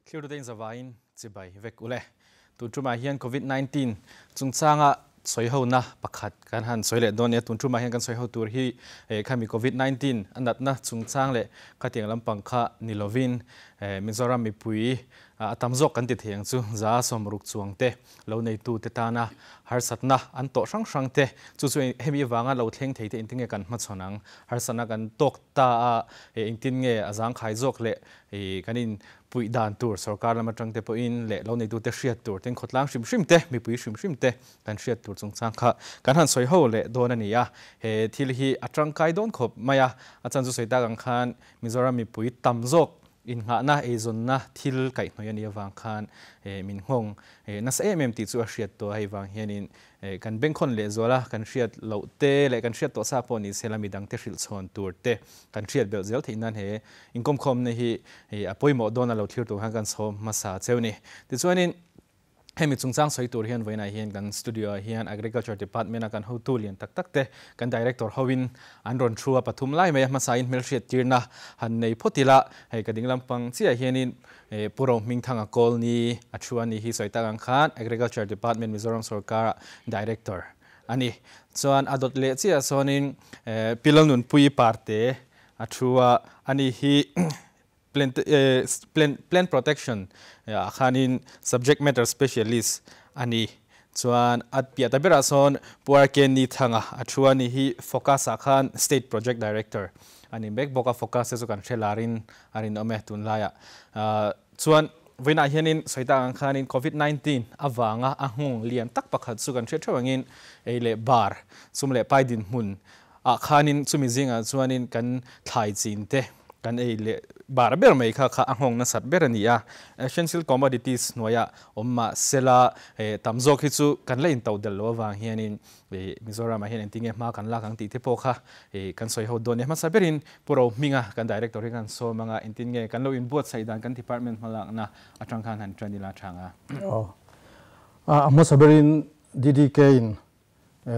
Thilrute in zavaiin chibai vek ule. Tun tumah hian Covid 19 chungchanga sawihona pakhat kan han sawi leh dawn nia. Tun tumah hian kan sawiho tur hi khami Covid 19 a natna chungchang leh khatiang lampang kha ni lovin Mizoram mipui a tam zawk kan ti thei ang chu za 60 chuang te lo neitute tana harsatna an tawh hrang hrang te chu chu hemi avanga lo thleng thei te engtin nge kan hmachhawn ang harsatna kan tawk ta a engtin nge a zangkhai zawk leh kan in puih dan tur sorkar lam atang te pawhin leh lo neitute hriat tur tin khawtlang hrim hrim te mipui hrim hrim te kan hriat tur chungchang kha kan han sawi ho leh dawn a ni a. He thil hi a tangkai dawn khawp mai a, a chan chu sawi tak ang khan Mizoram mipui tam zawk innghahna eizawnna thil kaihhnawih a nih avang khan min nghawng nasa em em tih chu a hriat tawh a. Hei vang hianin kan bengkhawn leh zual a, kan hriat loh te leh kan hriat tawh sa pawh ni sela midang te hrilh chhawn tur te kan hriat belh zel theih nan he inkawmkhawmna hi a pawimawh dawn a lo thlir tur khan kan sawm hmasa cheu ni. Tichuanin hemi chungchang sawi tur hian vawiinah hian kan studio ah hian Agriculture Department a kan hotu lian tak tak te kan Director hoin an rawn thu a pathum lai mai a hmasain hmelhriat tirna han nei phawt ila hei ka ding lampang chiah hianin Pu Rohmingthanga Kawlni a thu a ni hi sawi tak ang khan Agriculture Department Mizoram sorkara Director a ni. Chuan a dawt leh chiah sawnin Pi Lalnunpuii Parte a thu a ani hi Plant Protection ah khanin Subject Matter Specialist a ni. Chuan a piah ta berah sawn Pu RK Nithanga a thu a ni hi Focus ah khan State Project Director a ni mek bawk a, Focus te chu kan hre larin a rinawm e tunlaiah. Chuan vawiinah hianin sawi tak ang khanin Covid 19 avanga a nghawng lian tak pakhat chu kan hriat theuh angin ei leh bar sum leh pai dinhmun ah khanin chumi zingah chuanin kan thlai chin te kan ei leh bar ber mai kha kha a nghawng nasat ber a ni a. Essential commodities hnuaiah awm mah sela tam zawk hi chu kan la intoh del loh avang hianin Mizoramah hian engtin nge hma kan lak ang tih te pawh kha kan sawi ho dawn nia. Hmasa berin Pu Rohminga kan Director hi kan sawm anga engtin nge kan lo inbuatsaih dan kan department hmalakna atang khan han tan ila tha anga. A hmasa berin DDK in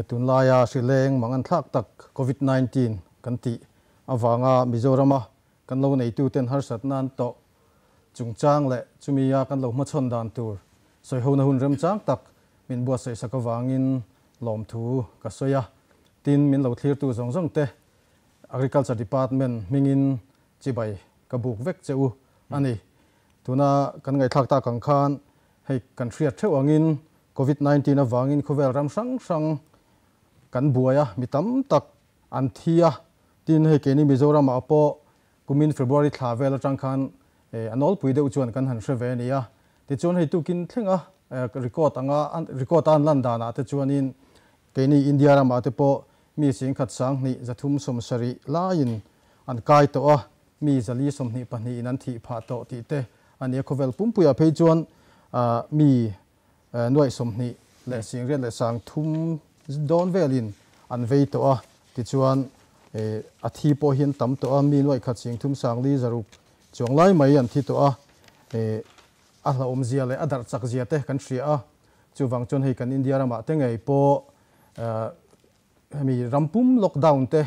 Tunlaia hrileng manganthlak tak Covid 19 kan tih avanga Mizorama kan lo neituten harsatna an tawh chungchang leh chumia kan lo hmachhawn dan tur sawihona hun remchang tak min buatsaihsak avangin lawmthu ka sawi a. Tin, min lo thlirtu zawng zawng te Agriculture Department hmingin chibai ka buk vek che u a ni. Tuna kan ngaihthlak tak ang khan hei kan hriat theuh angin Covid 19 avangin khawvel ram hrang hrang kan buai a, mi tam tak an thi a, tin hei keini Mizoramah pawh kumin February thla vel atang khan a nawlpui deuh chuan kan han hre ve a ni a. Tichuan hei tukin thleng a record anga record a an lan danah te chuanin keini India ramah te pawh mi singkhat 20 370 laiin an kai tawh a, mi 422 in an thih phah tawh tih te a ni a. Khawvel pumpuiah phei chuan mi nuaih 20 leh 80 leh 30 dawn velin an vei tawh a, tichuan a thi pawh hi an tam tawh a, mi nuaih khat 30 40 chuang lai mai an thi tawh a, a hlauhawmzia leh a darh chakzia te kan hria a, chuvang chuan hei kan India ramah te ngei pawh hemi rampum lockdown te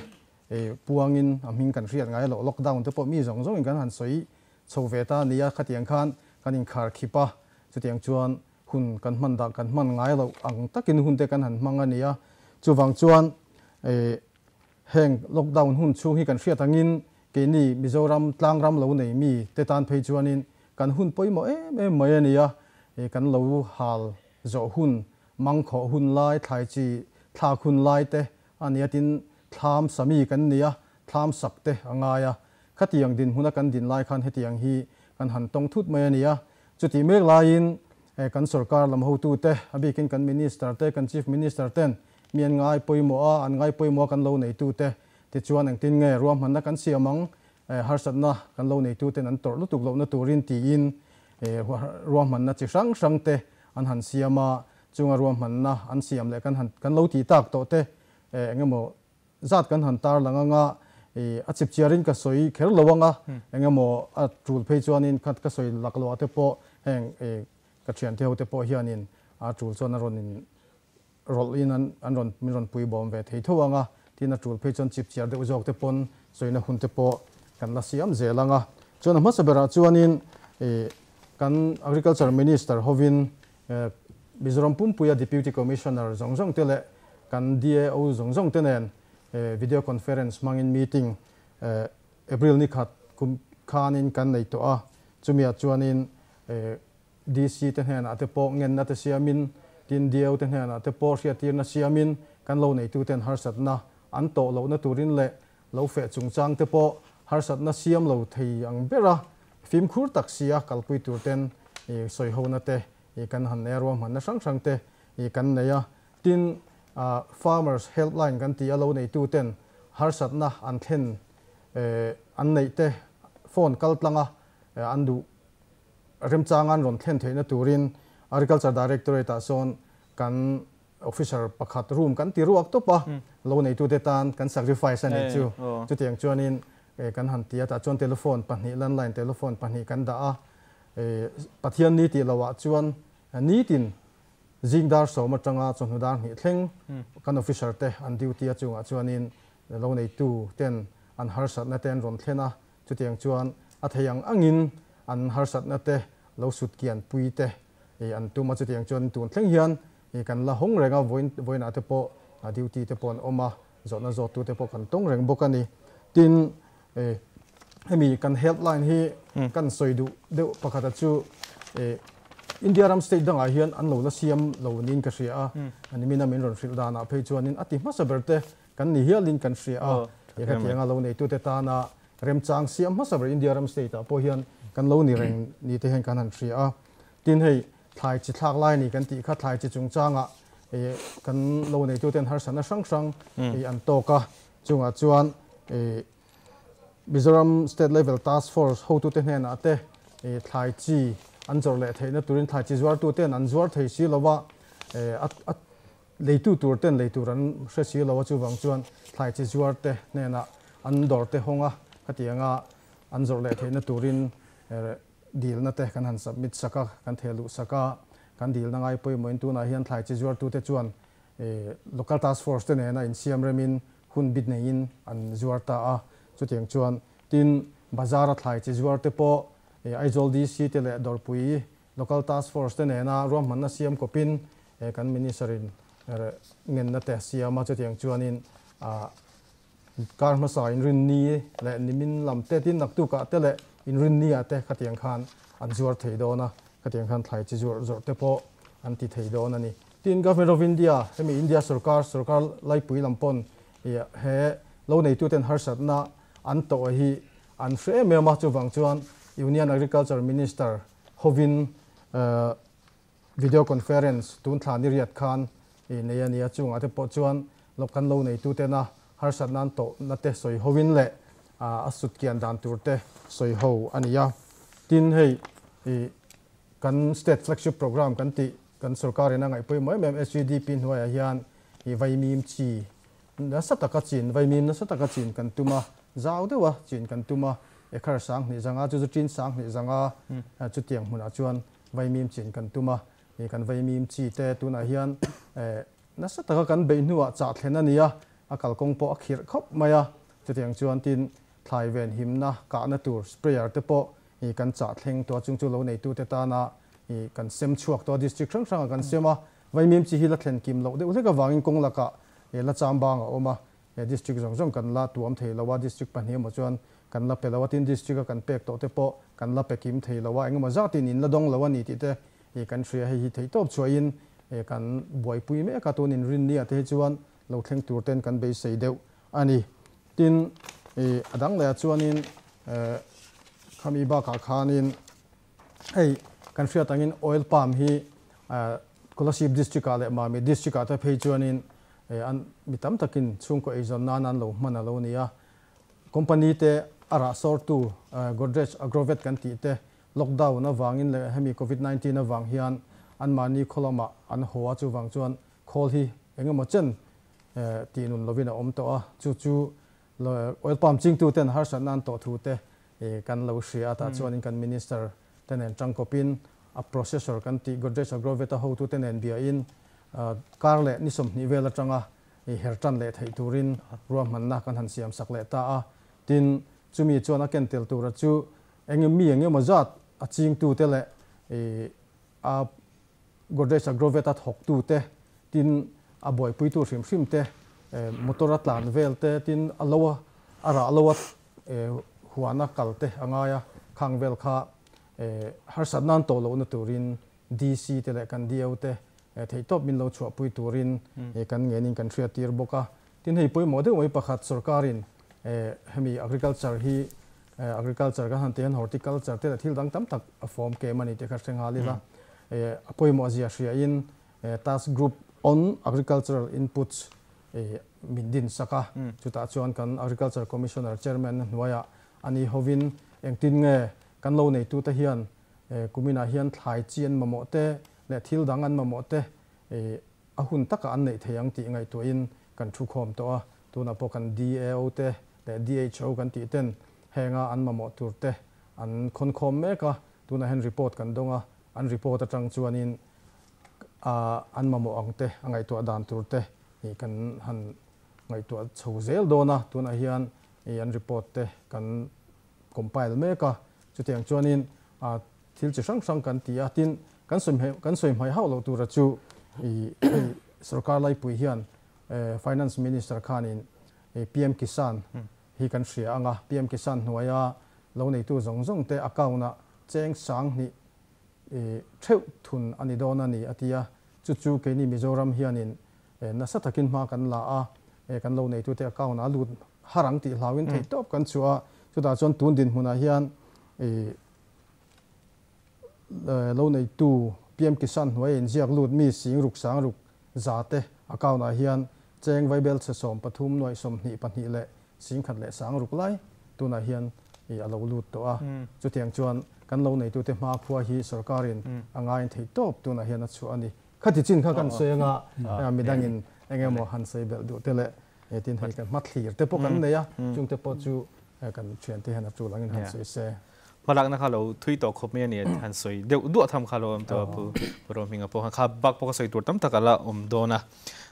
puangin a hming kan hriat ngai loh lockdown te pawh mi zawng zawngin kan han sawi chho ve ta a ni a, khatiang khan kan inkhar khip a, chutiang chuan hun kan hman dah kan hman ngai loh ang takin hun te kan han hmang a ni a, chuvang chuan heng lockdown hun chhung hi kan hriat angin keini Mizoram tlangram lo nei mi te tan phei chuanin kan hun pawimawh em em mai a ni a, kan lo hal zawh hun, mangkhawh hun lai, thlai chi thlak hun lai te a ni a, tin thlam sami kan ni a, thlam sak te a ngai a, Khatiang dinhmuna kan din lai khan hetiang hi kan han tawng thut mai a ni a. Chutih mek laiin kan sorkar lam hotute, a bikin kan Minister te, kan Chief Minister ten mi an ngai pawimawh a, an ngai pawimawh a kan lo neitute tichuan engtin nge ruahmanna kan siam ang, harsatna kan lo neituten an tawrh lutuk lohna turin tiin ruahmanna chi hrang hrang te an han siam a, chunga ruahmanna an siam leh kan han kan lo tih tak tawh te engemaw Zat kan han tar lang anga i a chipchiarin ka sawi kher lo anga eng emaw a tul phei chuanin khat ka sawi lak loh ah te pawh heng i ka thiante ho te pawh hianin a tul chuan a rawn in rawlh in an an rawn min rawn pui bawm ve thei tho anga tin a tul phei chuan chipchiar deuh zawk te pawn sawina hun te pawh kan la siam zel anga chuan a hmasa berah chuanin i. Kan Agriculture Minister hovin Mizoram pumpuia Deputy Commissioner zawng zawng te leh kan DAO zawng zawng te nen video conference hmangin meeting April ni khat kum khanin kan nei tawh a. Chumiah chuanin DC te hnenah te pawh ngenna te siamin, tin DAO te hnenah te pawh hriattirna siamin kan lo neituten harsatna an tawh lohna turin leh lo feh chungchang te pawh harsatna siam lo thei ang bera fimkhur tak sia kalpui tur ten sawihona te kan han nei a, ruahmanna hrang hrang te kan nei a. Tin, Farmers Helpline kan ti a, lo neitu ten harsatna an thlen an neih te phone kal tlanga an duh remchang an rawn thlen theihna turin Agriculture Directorate ah sawn kan Officer pakhat room kan ti ruak tawp a, lo neitute tan kan sacrifice a nih chu. Chutiang chuanin kan han ti a, tah chuan telephone pahnih, landline telephone pahnih kan dah a. Pathian ni tih lohah chuan nitin zing dar sawm atanga chawhnu dar hnih thleng kan officer te an duty a chungah chuanin lo neitu ten an harsatna te an rawn thlen a. Chutiang chuan a thei ang angin an harsatna te lo sut kian pui te an tum a. Chutiang chuan tun thleng hian kan la hawng reng a, vawiinah te pawh duty te pawh an awm a, zawhna zawttu te pawh kan tawng reng bawk a ni. Tin, hemi kan helpline hi kan sawi duh deuh pakhata chu India ram state dangah hian an lo la siam lo niin ka hria a, nimina min rawn hrilh danah phei chuanin a ti hmasa ber te kan ni hialin kan hria a, hetianga lo neitute tana remchang siam hmasa ber India ram state ah pawh hian kan lo ni reng ni te hian kan han hria a. Tin, hei thlai chi thlak lai ni kan tih kha thlai chi chungchangah kan lo neituten harsatna hrang hrang an tawk a, chungah chuan Mizoram State Level Task Force hotute hnenah te thlai chi an zawrh leh theihna turin thlai chi zuartuten an zuar thei si lova, a leitu tur ten lei tur an hre si lo a, chuvang chuan thlai chi zuar te hnenah an dawr te hawng a, khatianga an zawrh leh theihna turin dilna te kan han submit sak a, kan theh luh sak a, kan dilna ngai pawimawhin tunah hian thlai chi zuartute chuan Local Task Force te nena insiam remin hun bit neiin an zuar ta a, chutiang chuan tin bazar-a thlai chi zuar te pawh Aizawl DC te leh Dawrpui Local Task Force te nena ruahmanna siam kawpin kan Minister-in ngenna te a siam a, chutiang chuanin Kar hmasa inrinni leh nimin lam te tin naktukah te leh inrinniah te khatiang khan an zuar thei dawn a, khatiang khan thlai chi zuarh zawrh te pawh an ti thei dawn a ni. Tin, Government of India, hemi India sorkar, sorkar laipui lam pawn he lo neituten harsatna an tawh hi an hre em em a, chuvang chuan Union Agriculture Minister hovin Video conference tun thla ni riat khan i nei a nia, chungah te pawh chuan lawk kan lo neitu tena harsatna an tawhna te sawi ho in leh a sut kian dan tur te sawi ho a ni a. Tin, hei i kan state flagship program kan tih kan sorkar in a ngaih pawimawh em em SGDP hnuaiah hian i vaimim chi nasa taka chin, vaimim nasa taka chin kan tum a, zau deuha chin kan tum a, ekhar 2000 chu chu tin 20,000 chutiang hmunah chuan Vaimim chin kan tum a, ih kan vaimim chi te tunah hian eh nasa taka kan beih hnuah chah thlen a ni a, a kalkawng pawh a khirh khawp mai a, chutiang chuan tin thlai ven himna kahna tur sprayer te pawh ih kan chah thleng tawh a, chung chu lo neitute tana ih kan sem chhuak tawh a, district hrang hrangah kan sem a, vaimim chi hi la thlen kim loh deuh hlek avangin kawng lakah ih la cham bang a awm a, He district zawng zawng kan la tuam thei lo a, district pahnih emaw chuan kan la pe lo a, tin district a kan pek tawh te pawh kan la pe kim thei lo a, engemaw zatin in la dawng lo a ni tih te ih kan hria, hei hi theihtawp chhuahin ih kan buaipui mek a, tun inrinni ah te hi chuan lo thleng tur ten kan beisei deuh a ni. Tin ih a dang leh ah chuanin eh khami bakah khanin hei kan hriat angin oil palm hi eh Kolasib district ah leh Mami district ah te phei chuanin An mi tam takin chhungkaw eizawn nan an lo hman a lo ni a. Company te a rah sawrtu Godrej Agrovet kan tih te lockdown avangin leh hemi Covid 19 avang hian anmahni khaw lamah an haw a, chuvang chuan khawl hi engemaw chen tih nun lovin a awm tawh a, chu chu oil palm chingtu ten harsatna an tawh thu te kan lo hria a, tah chuanin kan Minister te nen tangkawpin a processor kan tih Godrej Agrovet a hotu te nen biain Kar leh ni 20 vel atanga her tan leh theih turin ruahmanna kan han siam sak leh ta a. Tin, chumi chuan a ken tel tura chu eng mi eng emaw zat a chingtute leh A Godrej Agrovet a thawktu te, tin a buaipuitu hrim hrim te, motor a tlan vel te, tin a lo a a rah lo a huan a kal te a ngai a, khang vel kha harsat nan tawh lohna turin DC te leh kan DO te theihtawp min lo chhuahpui turin kan ngenin kan hriattir bawk a. Tin hei pawimawh deuh mai pakhat sorkarin hemi agriculture hi agriculture kan han tih hian horticulture te leh thil dang tam tak a form kem a ni tih kha hre nghal ila. A pawimawh zia hriain task group on agricultural inputs min din sak a, chutah chuan kan agriculture commissioner chairman na hnuaiah a ni hovin engtin nge kan lo neitute hian kuminah hian thlai chi an mamawh te leh thil dang an mamawh te A hun takah an neih thei ang tih ngaihtuahin kan thu khawm tawh a, tunah pawh kan DAO te leh DHO kan tih ten henga an mamawh tur te an khawn khawm mek a, tunah hian report kan dawng a, an report atang chuanin an mamawh ang te a ngaihtuah dan tur te kan han ngaihtuah chho zel dawn a, tunah hian an report te kan compile mek a, chutiang chuanin Thil chi hrang hrang kan ti a, tin, kan sawi kan sawi hmai hauh loh tura chu i hei sorkar laipui hian Finance Minister khanin PM Kisan hi kan hria ang a, PM Kisan hnuaia lo neitu zawng zawng te account ah cheng sang hnih theuh thun a ni dawn a ni a ti a, chu chu keini Mizoram hianin nasa takin hma kan la a, kan lo neitute account ah lut har ang tih hlauin theihtawp kan chhuah a, chutah chuan tun dinhmunah hian i Lo neitu PM Kisan hnuaia inziak lut mi sing ruk sang ruk za te account ah hian cheng vaibel chhe 13 nuaih 22 leh sing khat leh sang ruk lai tunah hian i a lo lut tawh a. Chutiang chuan kan lo neitute hma khua hi sorkarin a ngain theih tawp tunah hian a chhuah a ni. Khati chin kha kan sawi anga midangin eng emaw han sawi belh duh te leh tin hei kan hmathlir te pawh kan nei a, chungte pawh chu kan thiante hian a tul angin han sawi se. Hmalakna kha lo thui tawh khawp mai a ni a, han sawi deuh duah tham kha lo awm tawh a Pu Pu Rohminga pawh khan kha bak pawh ka sawi tur tam tak a la awm dawn a.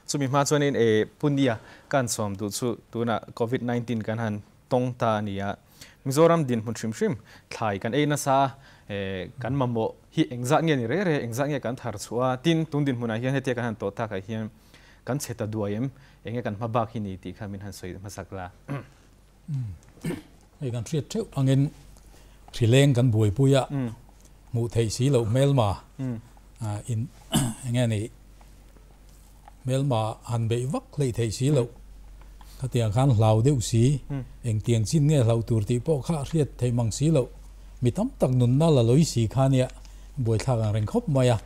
Chumi hma chuanin e Pu Nia ka han sawm duh chu tunah Covid 19 kan han tawng ta a ni a, Mizoram dinhmun hrim hrim thlai kan ei nasa a, e kan mamawh hi engzah nge ni re re, engzah nge kan thar chhuah a, tin tun dinhmunah hian hetia kan han tawh takah hian kan chhe ta duai em, enge kan hma bak hi ni tih kha min han sawi hmasak la. Hei kan hriat theuh angin hrileng kan buaipui a, hmuh theih si loh hmelma in eng nge ni hmelma han beih vak hleih theih si loh khatiang khan hlau deuh si, engtiang chin nge hlauh tur tih pawh kha hriat theih mang si loh, mi tam tak nunna la lawi si kha nia buaithlak ang reng khawp mai a.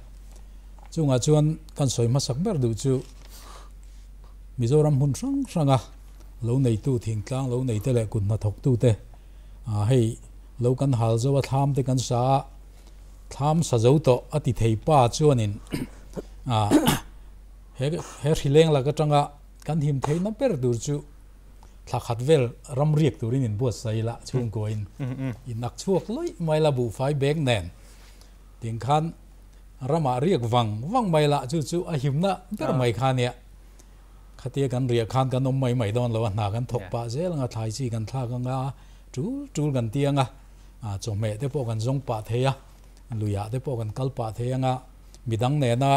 Chungah chuan kan sawi hmasak ber duh chu Mizoram hmun hrang hranga lo neitu thingtlang lo neite leh kut hnathawktute hei lo kan hal zo a thlam te kan sa a, thlam sa zo tawh a ti thei pa chuanin he he hrileng lak atanga kan him theihna ber tur chu thla khat vel ram riak turin in buatsaih ila chhungkuain in ak chhuak lawih mai la buhfai bag nen ting khan ramah riak vang vang mai la chu chu a himna ber mai kha nia. Khatia kan riah khan kan awm mai mai dawn lo a, hna kan thawk pah zel anga, thlai chi kan thlak anga, tul tul kan ti anga, chawhmeh te pawh kan zawng pah thei a, luiah te pawh kan kal pah thei anga, midang nena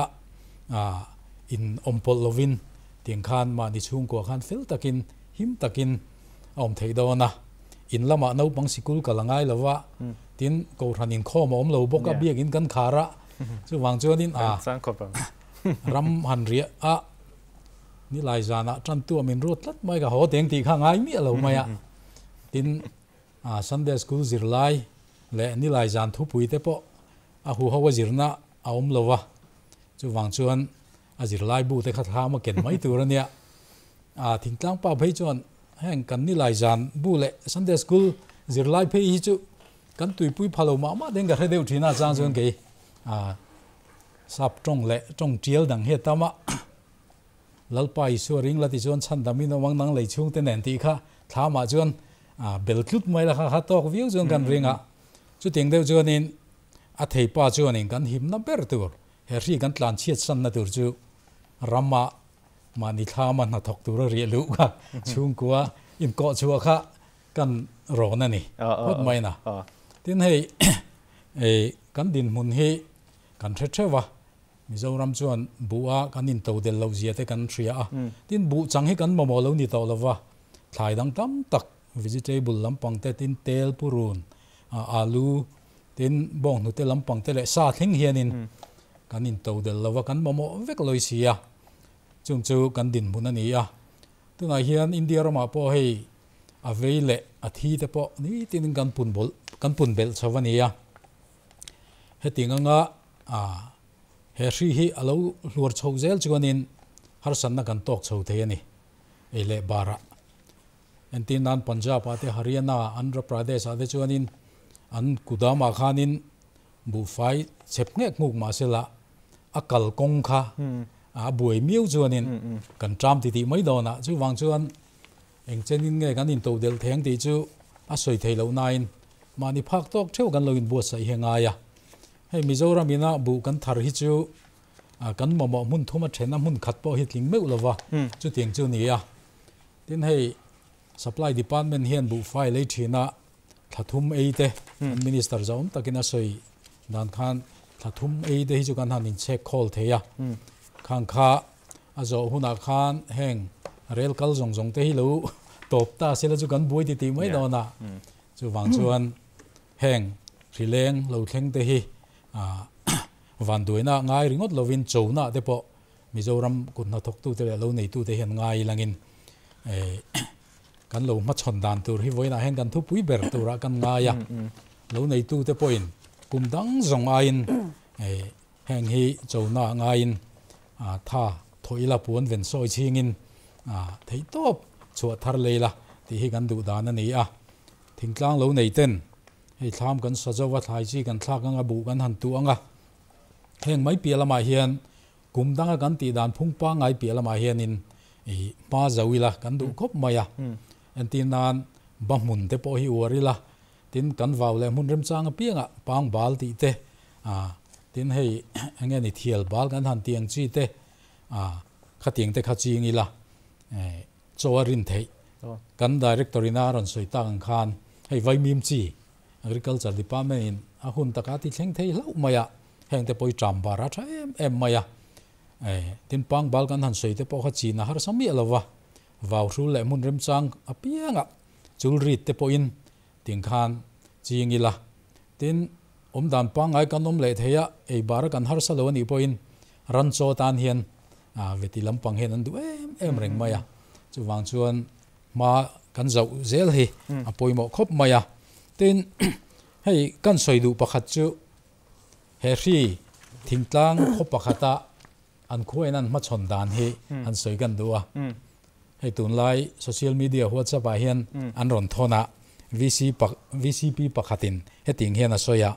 in awm pawlh lovin tiang khan mahni chhungkua khan fel takin him takin a awm theih dawn a, in lamah naupang sikul kal a ngai lo va, tin kohhran inkhawm a awm lo bawk a, biakin kan khar a, chuvang chuanin ram han riah a. Nilai zanah tantu a min ruat tlat mai ka haw teng tih kha ngai miah lo mai a. Tin, Sunday School zirlai leh nilai zan thupui te pawh a huho a zirna a awm lo va, chuvang chuan a zirlai bu te kha thlam a ken mai tur a nia. Thingtlang pa phei chuan heng kan nilai zan bu leh Sunday School zirlai phei hi chu kan tuipui pha lo mah mah deng ka hre deuh thin a chang chuan kei sap tawng leh tawng tial dang hi a tam a. Lalpa Isua ring la tichuan chhan dam in awm ang nang lei chhung te nen tih kha thlamah chuan bel tlut mai la kha kha tawk viau chuan kan ring a. Chutiang deuh chuanin a theipa chuanin kan himna ber tur he hri kan tlan chhiat sanna tur chu rama mahni thlama hnathawk tura riah luh kha chhungkua inkawh chhuah kha kan rawn a ni phawt mai na. Tin hei E kan din mun hi kan the thewa Mizoram chuan bua kan in to del lo zia te kan thria a tin bu chang hi kan momo lo ni to lova thlai dang tam tak vegetable lampang te tin tel purun alu tin bong nu te lampang te le sa thing hianin kan in to del lova kan momo vek loi sia chung chu kan din mun ani a tunah hian India rama po hei a veile a thi te po ni tin kan pun bol kan pun bel chawani a hetinga nga a he hri hi alo hluar chho zel chuanin har san na kan tok chho the ani ele bara entin nan Punjab ate Haryana Andhra Pradesh ate chuanin an kudama khanin bu fai chep nge nguk ma sela akal kong kha a buai miu chuanin kan tram ti ti mai dona chu wang chuan eng chenin nge kan in to del theng ti chu a soi thei lo nain mani phak tok theu kan lo in buat sai henga ya hei Mizoram ina bu kan thar hi chu kan momo mun thuma thena mun khat po hi tling meu lova chu tiang chu ni a tin hei supply department hian bu fai lei thina thathum ei te minister zaum takina soi dan khan thathum ei te hi chu kan han in check call theya khang kha azo huna khan heng rail kal zong zong te hi lo top ta sela chu kan bui ti ti mai dona chu wang chuan heng rileng lo thleng te hi van duina ngai ringot lovin chona te po Mizoram kunna thok tu te lo nei tu te hian ngai langin kan lo ma chon dan tur hi voina hen kan thu pui ber tura kan ngaia lo nei tu te poin kum dang zong ain heng hi chona ngain tha thoila puan ven soi chingin thei top chua thar leila ti hi kan du dan ani a thingtlang lo nei ten hei thlam kan sajawa thlai chi kan thlak anga bu kan han tu anga heng mai pialama hian kum danga kan ti dan phung pa ngai pialama hianin i pa zawila kan du khop maya entin nan ba mun te po hi warila tin kan waw le mun rem chang pianga pang bal ti te tin hei enge ni thial bal kan han tiang chi te khatiang te kha chi ngila chawarin thei kan director ina ron soi tang khan hei vai mim chi agriculture department in a hun taka ti thleng thei hlau maya heng te poi tram bara tha em em maya tin pang bal kan han sei te po kha chi na har sami alawa waw ru le mun rem chang apianga chul rit te po in ting khan chingila tin om dan pang ai kan om le theya ei bar kan har sa lo ni po in ran cho tan hian a veti lampang hen an du em em reng maya chu wang chuan ma kan zau zel hi a poimo khop maya tin hei kan soi du pakhat chu he hri thingtlang khop pakhata an khuain an ma chon dan hi an soi gan duwa hei tun lai social media WhatsApp a hian an ron thona VCP pakhatin heting hian a soya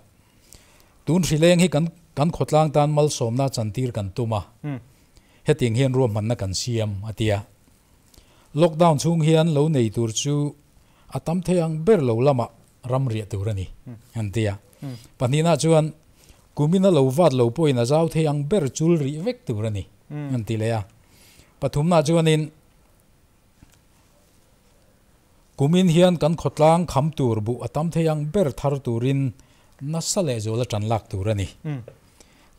tun hrileng hi kan kan khotlang tan mal somna chantir kan tuma heting hian ruam man na kan siam atia lockdown chung hian lo nei tur chu atam theyang ber lo lama ram ria turani antia panina chuan kumina lo wat lo poina zau theyang ber chul ri vek turani anti leya pathumna chuanin kumin hian kan khotlang kham tur bu atam theyang ber thar turin nasale zola tan lak turani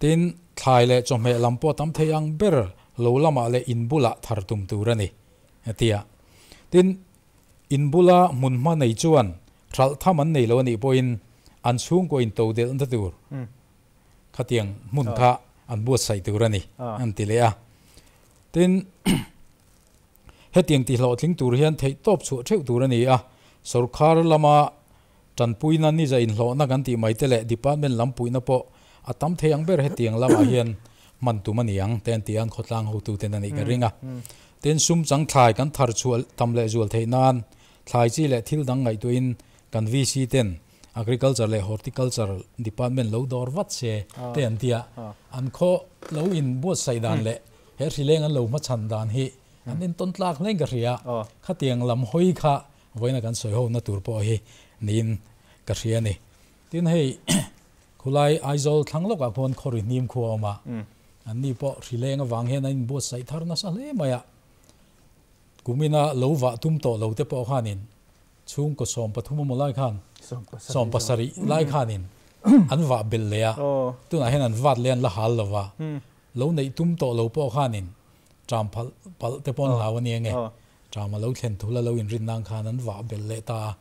tin thlai le chawhmeh lampo tam theyang ber lo lama le inbula thar tum turani atia tin inbula munma nei chuan thal tham an nei lo ani poin an chung ko in to del an tur khatiang mun kha an buat sai tur ani an ti le a tin hetiang ti hlo thling tur hian thei top chu theu tur ani a sarkar lama tanpuina ni za in hlo na kan ti mai te le department lampuina po atam theiang ber hetiang lama hian man tu maniang ten tian khotlang ho tu ten ani ka ringa ten sum chang thlai kan thar chual tam le zual thei nan thlai chi le thil dang ngai tuin kan VC ten agriculture le horticulture department lo dor wat se te an tia an kho lo in buat sai dan le he rileng an lo ma chan dan hi an in ton tlak leng ka ria khatiang lam hoi kha voina kan soi ho na tur po hi nin ka ria ni tin hei khulai Aizawl thanglok a phon khori nim khuwa ma an ni po rileng awang hian in buat sai thar na sa hle maya kumina lo wa tum to lo te po khanin chung ko som pathum mo lai khan som pasari lai khanin An vah belh leh a, tunah hian an vat leh an la hal lo va, lo neih tum tawh lo pawh khanin ṭam phalh palh te pawh an hlau a nia nge, ṭam a lo thlen thul a lo inrin nan khan an vah belh leh ta a.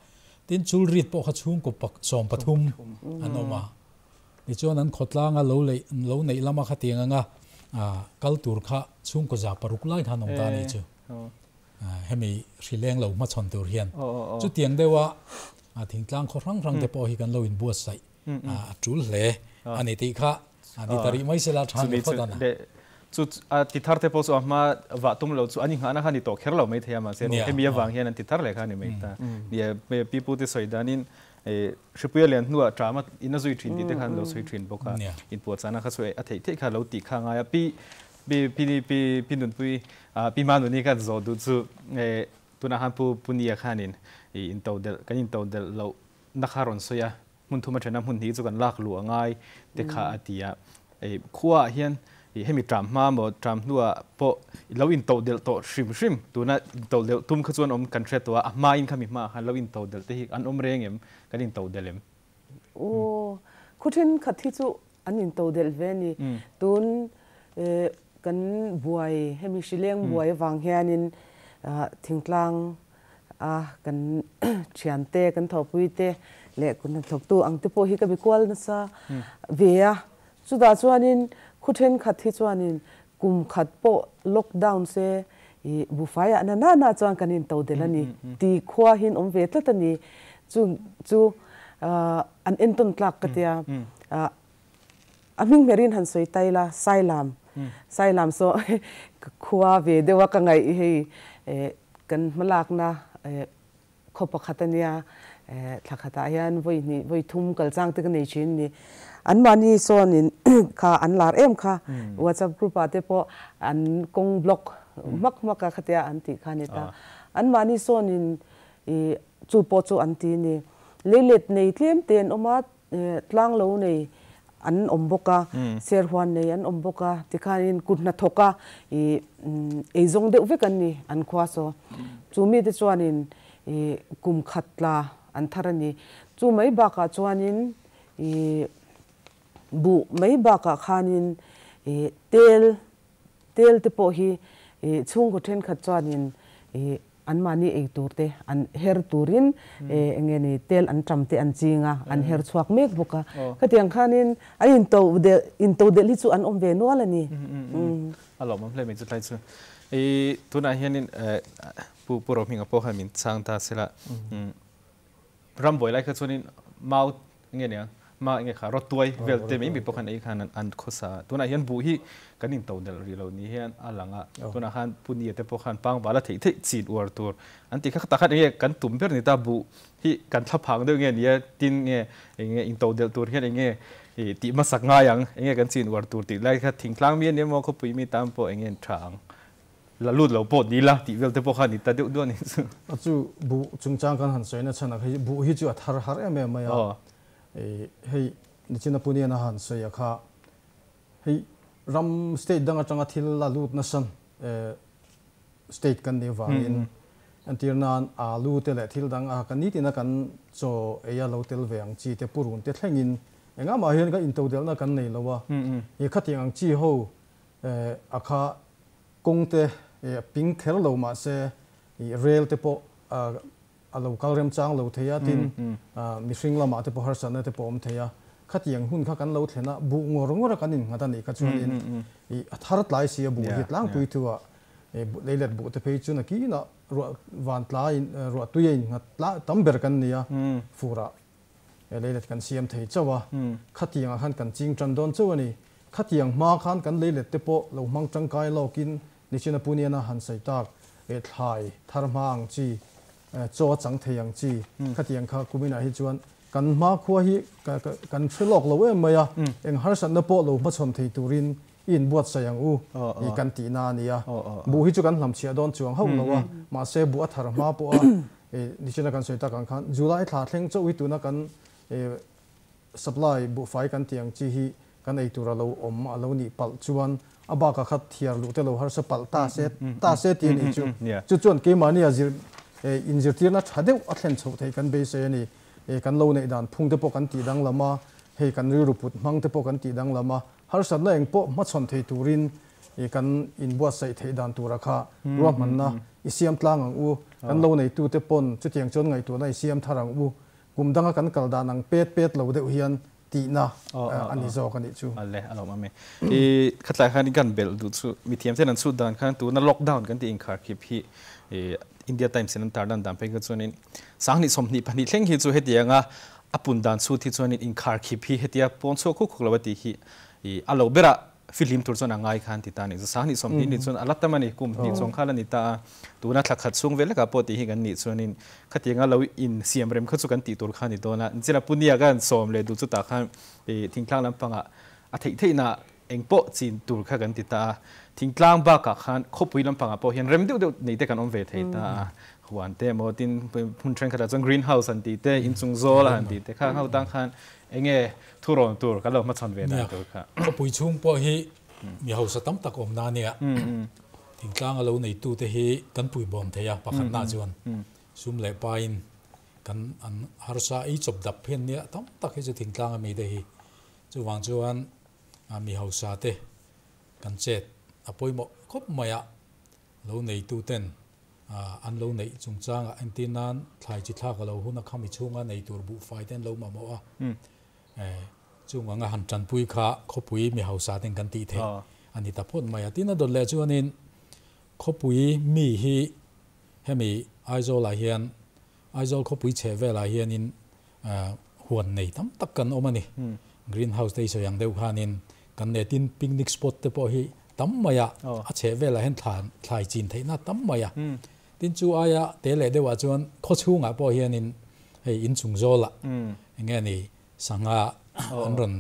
Tin, chulrit pawh kha chhungkaw pak 13 an awm a, tichuan an khawtlanga lo leih lo neih lama khatiang anga kal tur kha chhungkaw 600 lai khan awm ta a nih chu. Hemi hrileng lo hmachhawn tur hian chutiang deuha thingtlang khaw hrang hrang te pawh hi kan lo inbuatsaih a tul hle a ni tih kha a ni ta rih mai sela tha ni phawt a na. Chu ti thar te pawh chu a hma vah tum lo chu an inghahna kha ni tawh kher lo mai thei a, mahse hemi avang hian an ti thar leh kha a ni mai ta. Nia, pi pu te sawi danin hripuia lian hnuah ṭama in a zui ṭhin tih te khan lo sawi ṭhin bawk a, inpuahchahna kha chu a theih theih kha lo tih kha a ngai a. Pi pi pi pi pi nunpui pi Manuni khan zawh duh chu tunah khan pu Punia khanin intodelh kan intodelh loh na kha rawn sawi a, hmun thum a ṭhen a, hmun hnih chu kan lak luh a ngai te kha a ti a. Khuaah hian hemi ṭam hma maw ṭam hnuah pawh lo intodelh tawh hrim hrim tuna intodelh tum kha chuan awm kan hre tawh a, a hmain khami hmaah khan lo intodelh te hi an awm reng em, kan intodelh em? Aw, khu thenkhat hi chu an intodelh ve a ni. Tun kan buai hemi hrileng buai avang hianin thingtlang a kan thiante kan thawhpui te leh kut hnathawktu ang te pawh hi ka bi kual nasa ve a. Chutah chuanin khu thenkhat hi chuanin kum khat pawh lockdown se ih buhfaiah na na na chuan kan intodelh a ni ti khua hian awm ve tlat a ni. Chu chu an entawn tlak ka tia. A hming hmerin han sawi tai la, Sailam. Sailam saw ka khua ve deuh a ka ngaih hei kan hmalakna khaw pakhat a nia, thla khatah hian vawi hnih vawi thum kal chang te ka nei thin ni. Anmahni sawnin kha an lar em kha, WhatsApp group ah te pawh an kawng block hmak hmak a khatia an tih kha a ni ta. Anmahni sawnin chu pawh chu an ti ni. Leilet nei tlem te an awm a, Tlang lo nei an awm bawk a, serhuan nei an awm bawk a, tikhanin kut hnathawk a ih eizawng deuh vek an ni an khua saw. Chu mite chuanin ih kum khat tla an thar a ni. Chu mai bakah chuanin ih buh mai bakah khanin ih tel Tel te pawh hi chhungkaw thenkhat chuanin anmahni ei tur te an her turin eng nge ni tel an tam te an ching a, an her chhuak mek bawk a. Khatiang khanin an intodelh hi chu an awm ve nual a ni. A lawmawm hle mai chu tlai chu. Tunah hianin Pu Pu Rohminga pawh khan min chhang ta sela. Ram buai lai kha chuanin mau nge nia ma nge kha rawtuai vel te mai mai pawh khan ei khan an khawsa a, tunah hian buh hi kan in to delh rih lo ni hian a lang a, tunah khan Punia te pawh khan pangval a theih theih chin uar tur an tih kha tak khan enge kan tum ber ni ta buh hi kan thlaphang deuh nge nia tin nge enge in to delh tur hian enge tih hmasak ngai ang enge kan chin uar tur tih lai kha thingtlang mi ania maw khawpui mi tan pawh enge an tha ang. La lut lo pawh ni la tih vel te pawh kha a ni ta deuh duh a ni chu. A chu buh chungchang kan han sawi na chhan ah kha hi buh hi chu a thar har em em mai a. Hei nichina Punian a han sawi a kha hei ram state dang atanga thil la lut nasan state kan nih vangin entir nan alu te leh thil dang a kan nitina kan chaw ei a lo tel ve ang chi te purun te thlengin engah mah hian kan intodelhna kan nei lo a. Khatiang ang chi ho a kha kawng te a ping kher lo mahse rel te pawh a lo kal remchang lo thei a, tin mihring lamah te pawh harsatna te pawh awm thei a, khatiang hun kha kan lo thlen a, buh ngawr ngawr a kan innghat a nih kha chuanin a thar tlai si a buh hi tlangpui thu a, leilet buh te phei chu nakinah ruah van tlaiin ruah tui a innghat tam ber kan ni a, furah leilet kan siam thei chauh a, khatiangah khan kan ching tan dawn chauh a ni. Khatiang hma khan kan leilet te pawh lo hmang tangkai lawkin Nichina Puniana han sawi tak, thlai thar hma ang chi, chaw a chang thei ang chi, khatiang kha kuminah hi chuan kan hma khua hi kan hre lawk lo em mai a, eng harsatna pawh lo hmachhawn thei turin i inbuatsaih ang u tih kan tihna a ni a. Buh hi chu kan hlamchhiah dawn chuang hauh lo a, mahse buh a thar hma pawha nichina kan sawi tak ang khan July thla thleng chauh hi tuna kan supply buhfai kan tih ang chi hi kan ei tur a lo awm a lo nih palh chuan a bakah kha thiar luh te lo harsa palh ta se ta se tih a nih chu. Chu chuan keimahni a zir inzirtirna tha deuh a thlen chhoh theih kan beisei a ni. Kan lo neih dan phung te pawh kan tih danglam a. Hei kan rilru put hmang te pawh kan tih danglam a, harsatna eng pawh hmachhawn thei turin i kan inbuatsaih theih dan tura kha ruahmanna i siam tlang ang u. Kan lo neitute pawn chutiang chuan ngaihtuahna i siam thar ang u. Kum danga kan kal dan ang pet pet lo deuh hian tihna a ni zawk a nih chu. Ale, a lawm awm e. I khatlai khan i kan belh duh chu mithiam ten an chhut dan khan tuna lockdown kan tih inkharkhip hi India Times in an tar dan dan phei kha chuanin 20 24 thleng hi chu hetianga a pun dan chhut hi chuanin inkharkhip hi hetia pawn chhuak khuk khuk lo a tih hi a lo berah fihlim tur chuan a ngai khan ti ta a ni. 20 20 ni chuan a la tam a ni, kum hnih chuang kha la ni ta a, tuna thla khat chhung vel lekah pawh tih hi kan nih chuanin khatianga lo insiam rem kha chu kan tih tur kha a ni dawn a. Nichina Punia khan sawm leh duh chutah khan thingtlang lampangah a theih theihna eng pawh chin tur kha kan ti ta a, thingtlang bakah khan khawpui lampangah pawh hian rem deuh deuh nei te kan awm ve thei ta a, huan te emaw tin hmun thenkhatah chuan green house han tih te, inchung zawl a han tih te kha ho tang khan eng nge thurawn tur kan lo hmachhawn ve dan tur kha. Khawpui chhung pawh hi mi hausa tam tak awm na ania, thingtlang a lo neitu te hi kan puibawm thei a, pakhatna chuan sum leh pain kan an harsa ei chawp dap hian nia tam tak hi chu thingtlang ami te hi chuvang chuan mi hausa te kan chet a pawimawh khawp mai a, lo neitu ten an lo neih chungchangah entir nan thlai chi thlak a lo hun a khami chhunga nei tur buhfai te an lo mamawh a, chung anga han tanpui kha khawpui mi hausa ten kan tih theih a ni ta phawt mai a. Tin a dawt leh chuanin khawpui mi hi hemi Aizawlah hian Aizawl khawpui chheh velah hianin huan nei tam tak kan awm a ni. Green house te i sawi ang deuh khanin kan nei a, tin picnic spot te pawh hi tam mai a, a chheh velah hian thlai chin theihna tam mai a. Tin chu aia te leh deuhah chuan khaw chhungah pawh hianin hei inchung zawlah eng nge ni sangha an rawn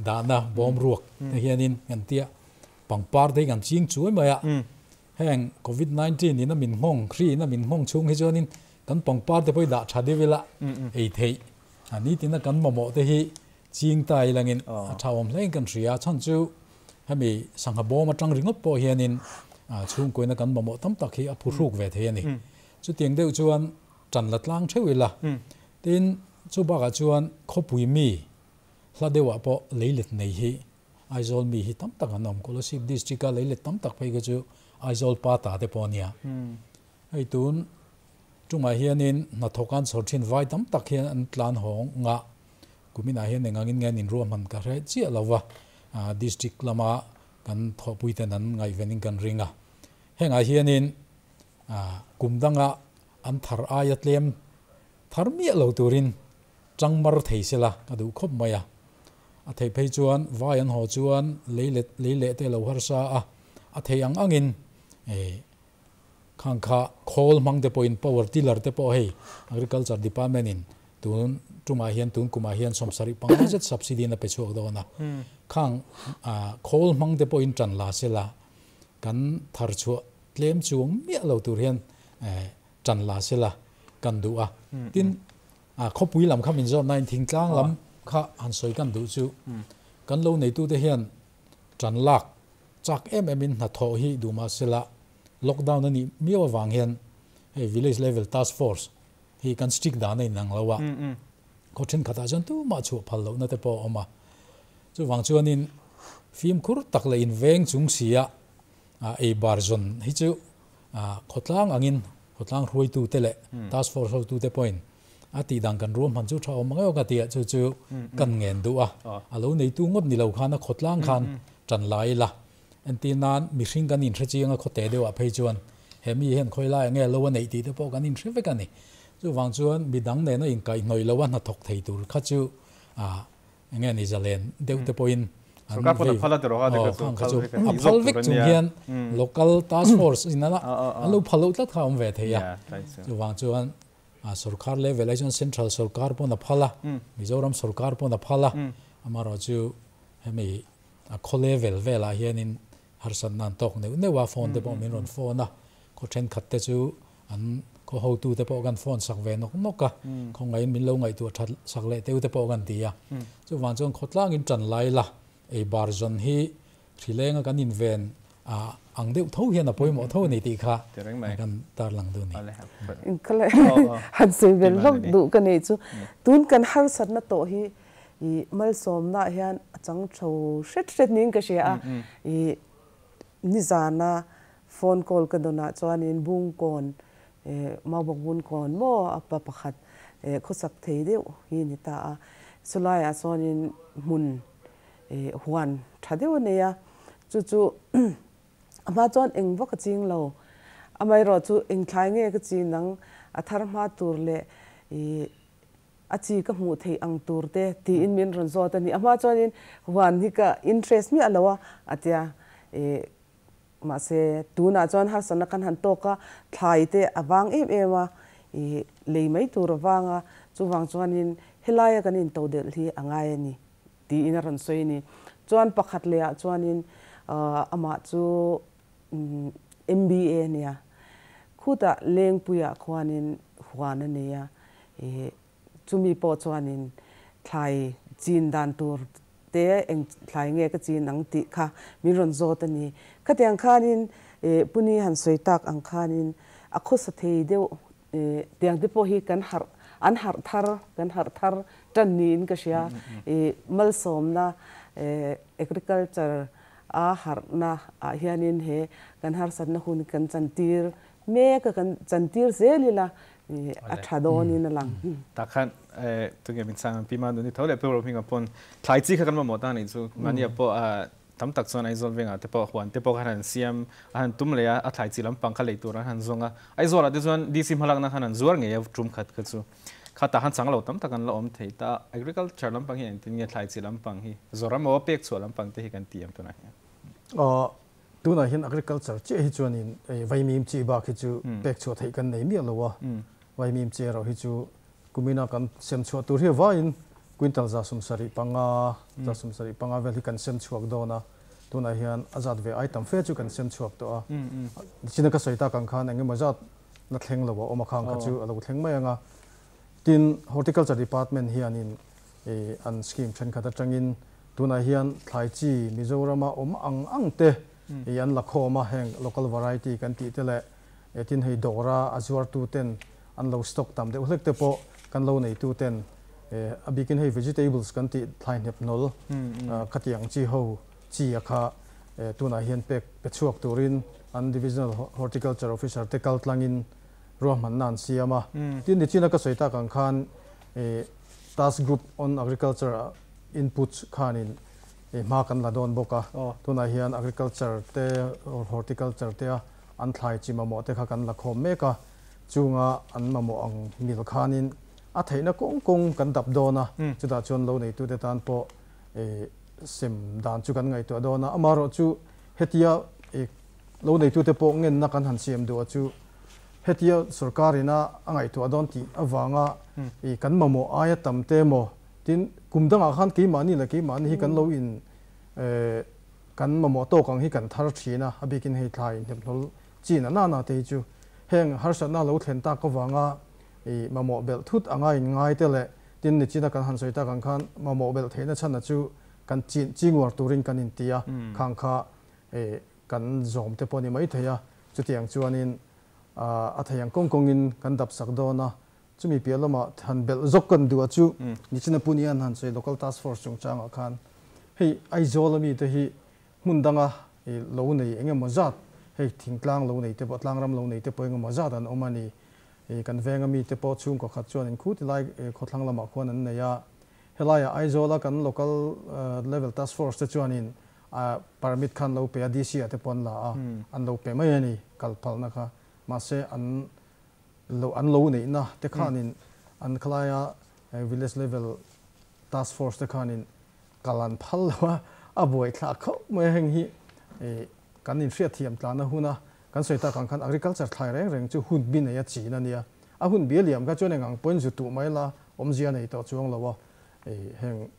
dahna bawm ruak te hianin kan tia pangpar te hi kan ching chuai mai a. Heng Covid 19 in a min nghawng, hri in a min nghawng chhung hi chuanin kan pangpar te pawh hi dah tha deuh ila ei theih. A nitina kan mamawh te hi ching ta ilangin a tha awm hlein kan hria. Chhan chu hemi sangha bawm atang ringawt pawh hianin chhungkuaina kan mamawh tam tak hi a phuhruk ve thei a ni. Chutiang deuh chuan tan la tlang theuh ila. Tin, chu bakah chuan khawpui mi hla deuhah pawh leilet nei hi Aizawl mi hi tam tak an awm. Kolasib district a leilet tam tak phei kha chu Aizawl pa ta te pawh a nia. Hei tun tungah hianin hnathawk an chhawr thin vai tam tak hian an tlan hawng a, kuminah hian eng angin nge an inruahman ka hre chiah lo va, district lama kan thawhpui ten an ngaihvenin kan ring a. Hengah hianin kum danga an thar aia tlem thar miah lo turin Changmar thei sela ka duh khawp mai a. A theih phei chuan vai an haw chuan lei let lei leh te lo harsa a, a theih ang angin eh khang kha khawl hmang te pawhin power tiller te pawh hei Agriculture Department in tun tumah hian tun kumah hian sawmsarih panga zet subsidy in a pe chhuak dawn a. Khang ah khawl hmang te pawhin tan la sela kan thar chhuah tlem chuang miah lo tur hian eh tan la sela kan duh a. Tin A khawpui lam kha min zawt nain thingtlang lam kha han sawi kan duh chu kan lo neitute hian tan lak chak em em in hnathawh hi duh mah sela lockdown a nih miau avang hian hei village level task force hi kan strict dan a inang lo a, khaw thenkhatah chuan tumah chhuah phal lohna te pawh a awm a. Chuvang chuanin fimkhur tak leh inveng chung sia ei bar zawn hi chu Khawtlang angin khawtlang hruaitute leh task force hotute pawhin a tih dan kan ruahman chu tha awm ang emaw ka ti a, chu chu kan ngen duh a. A lo neitu ngawt ni lo khan a khawtlang khan tan la ila. Entir nan mihring kan inhre chiang a khawte deuhah phei chuan he mi hian khawi lai enge lo a neih tih te pawh kan inhre vek a ni. Chuvang chuan midang nena inkaihhnawih lo a hnathawk thei tur kha chu Eng nge ni zalen deuh te pawhin an Sorkar pawh a phal a ti rawh a, Aw, khang kha chu a phal vek chung hian local task force in a an lo phal loh tlat kha a awm ve thei a. Chuvang chuan sorkar level ah chuan central sorkar pawn a phal a, Mizoram sorkar pawn a phal a, amaherawhchu hemi a khaw level velah hianin harsatna an tawk neuh neuh a, phone te pawh min rawn phone a, khaw thenkhat te chu An khaw hotute pawh kan phone sak ve nawk nawk a, khawngaihin min lo ngaihtuah that sak leh teu te pawh kan ti a. Chuvang chuan khawtlangin tan lai la, ei bar zawn hi hrilenga kan inven ang deuh tho hian a pawimawh tho a ni tih kha kan tarlang duh a ni. Inkhalai han sawi vel hlawk duh ka nei chu tun kan harsatna tawh hi. I malsawmna hian a chang chho hret hret niin ka hria a. I nizana phone call ka dawnah chuanin Bungkawn, Maubawk Bunkawn maw a pa pakhat khawsak thei deuh hi ni ta a. Chulaiah chuanin hmun huan tha deuh a nei a, chu chu a hma chuan eng vak a ching lo. Amaherawh chu eng thlai nge ka chin ang, a thar hma tur leh i a chi ka hmuh theih ang tur te tiin min rawn zawt a ni. A hma chuanin huan hi ka interest miah lo a, a tia. I mahse tunah chuan harsatna kan han tawk a, thlai te a vang em em a, i lei mai tur a vang a, chuvang chuanin helaia kan intodelh hi a ngai a ni tiin a rawn sawi a ni. Chuan pakhat lehah chuanin amah chu MBA a nia, khutah Lengpuiah khuanin huan a nei a, i chumi pawh chuanin thlai chin dan tur te eng thlai nge ka chin ang tih kha min rawn zawt a ni. Khatiang khanin Puni han sawi tak ang khanin a khawsa thei deuh tiang te pawh hi kan harh an harh thar kan harh thar tan niin ka hria. I malsawmna agriculture a harhna ah hianin he kan harsatna hun kan chantir mek a, kan chantir zel ila a tha dawnin a lang. Tah khan tunge min chang ang Pi Manuni tho leh Pu Rohminga pawn thlai chi kha kan mamawh ta a nih chu. Mahnia pawh tam tak chuan Aizawl vengah te pawh huan te pawh khan han siam a han tum leh a, a thlai chi lampang kha lei tur an han zawng a. Aizawlah te chuan DC hmalakna khan an zuar ngei a tum khat kha chu. Kha tah han chang lo tam tak an la awm thei ta. Agriculture lampang hi engtin nge thlai chi lampang hi Zoram aw pek chhuah lampang te hi kan ti em tunah hian? Aw, tunah hian agriculture chiah hi chuanin vaimim chi bak hi chu pek chhuah theih kan nei miah lo a. Vaimim chi erawh hi chu kumina kan sem chhuah tur hi a vaiin quintal 175, 175 vel hi kan sem chhuak dawn a. Tunah hian a zat ve ai tam fe chu kan sem chhuak tawh a. Nichina ka sawi tak ang khan engemaw zat na thleng lo a awm a khang kha chu a lo thleng mai ang a. Tin, Horticulture Department hianin an scheme thenkhat atangin tunah hian thlai chi Mizorama awm ang ang te an la khawm a, heng local variety kan tih te leh tin hei dawra a zuartu ten an lo stock tam deuh hlek te pawh kan lo neitu ten a bikin hei vegetables kan tih thlai hnep nawl khatiang chi ho chi a kha tunah hian pek pe chhuak turin an Divisional Horticulture Officer te kal tlangin ruahmanna an siam a. Tin, nichina ka sawi tak ang khan Task Group on Agriculture Inputs khanin hma kan la dawn bawk a. Tunah hian Agriculture te or Horticulture te a an thlai chi mamawh te kha kan la khawm mek a. Chunga an mamawh ang mil khanin a theihna kawng kawng kan dap dawn a. Chutah chuan lo neitute tan pawh sem dan chu kan ngaihtuah dawn a. Amaherawhchu hetia lo neitute pawh ngenna kan han siam duh a chu hetia sorkar ina a ngaihtuah dawn tih avanga i kan mamawh aia tam te emaw tin kum dangah khan keimahni leh keimahni hi kan lo in kan mamawh tawk ang hi kan thar thin a, a bikin hei thlai hnephnawlh chin a nana te hi chu heng harsatna lo thlen tak avanga i mamawh belh thut anga in ngai te leh tin nichina kan han sawi tak ang khan mamawh belh theihna chhan a chu kan chin chinguar turin kan inti a, khang kha Kan zawm te pawh a ni maithei a, chutiang chuanin a thei ang kawng kawngin kan dap sak dawn a, chumi piah lamah han belh zawk kan duh a chu nichina Pune an han sawi Local Task Force chungchangah khan hei Aizawl ami te hi hmun danga lo nei eng emaw zat hei thingtlang lo nei te pawh tlangram lo nei te pawh eng emaw zat an awm a ni. Kan veng ami te pawh chhungkaw khat chuan inkhu ti lai khawthlang lamah khuan an nei a, helaiah Aizawla kan Local Level Task Force te chuanin A permit kha an lo pe a, DC ah te pawh an la a, an lo pe mai a ni kal phalna kha. Mahse an lo an lo neihna te khanin an khalaia village level task force te khanin kal an phal lo a, a buaithlak khauh mai a. Heng hi kan inhriatthiam tlana huna kan sawi tak ang khan agriculture thlai reng reng chu hun bi nei a chin a nia. A hun bi a liam kha chuan engang pawhin zu tuh mai la awmzia a nei tawh chuang lo a, heng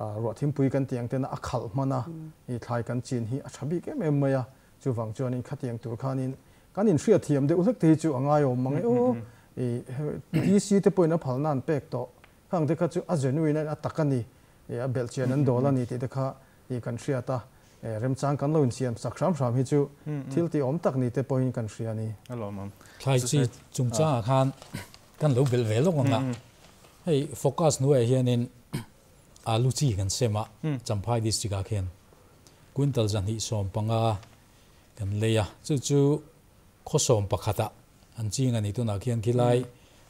Ruah thimpui kan tih ang tena a khalh hman a, i thlai kan chin hi a tha bik em em mai a, chuvang chuanin khatiang tur khanin kan inhriat thiam deuh hlek te hi chu a ngaiawm mang e aw, i DC te pawhin a phalna an pek tawh, khang te kha chu a genuine a tak a ni, i a belhchian an dawl a ni tih te kha i kan hriat a, remchang kan lo insiam sak hram hram hi chu thil tih awm tak ni te pawhin kan hria a ni. Thlai chi chungchangah khan kan lo belh ve lawk ang a, hei focus hnuaiah hianin. Alu chi kan sema Champhai district ah khian quintal 215 kan leia chu chu khaw 11 ah an ching ani tunah khian khilai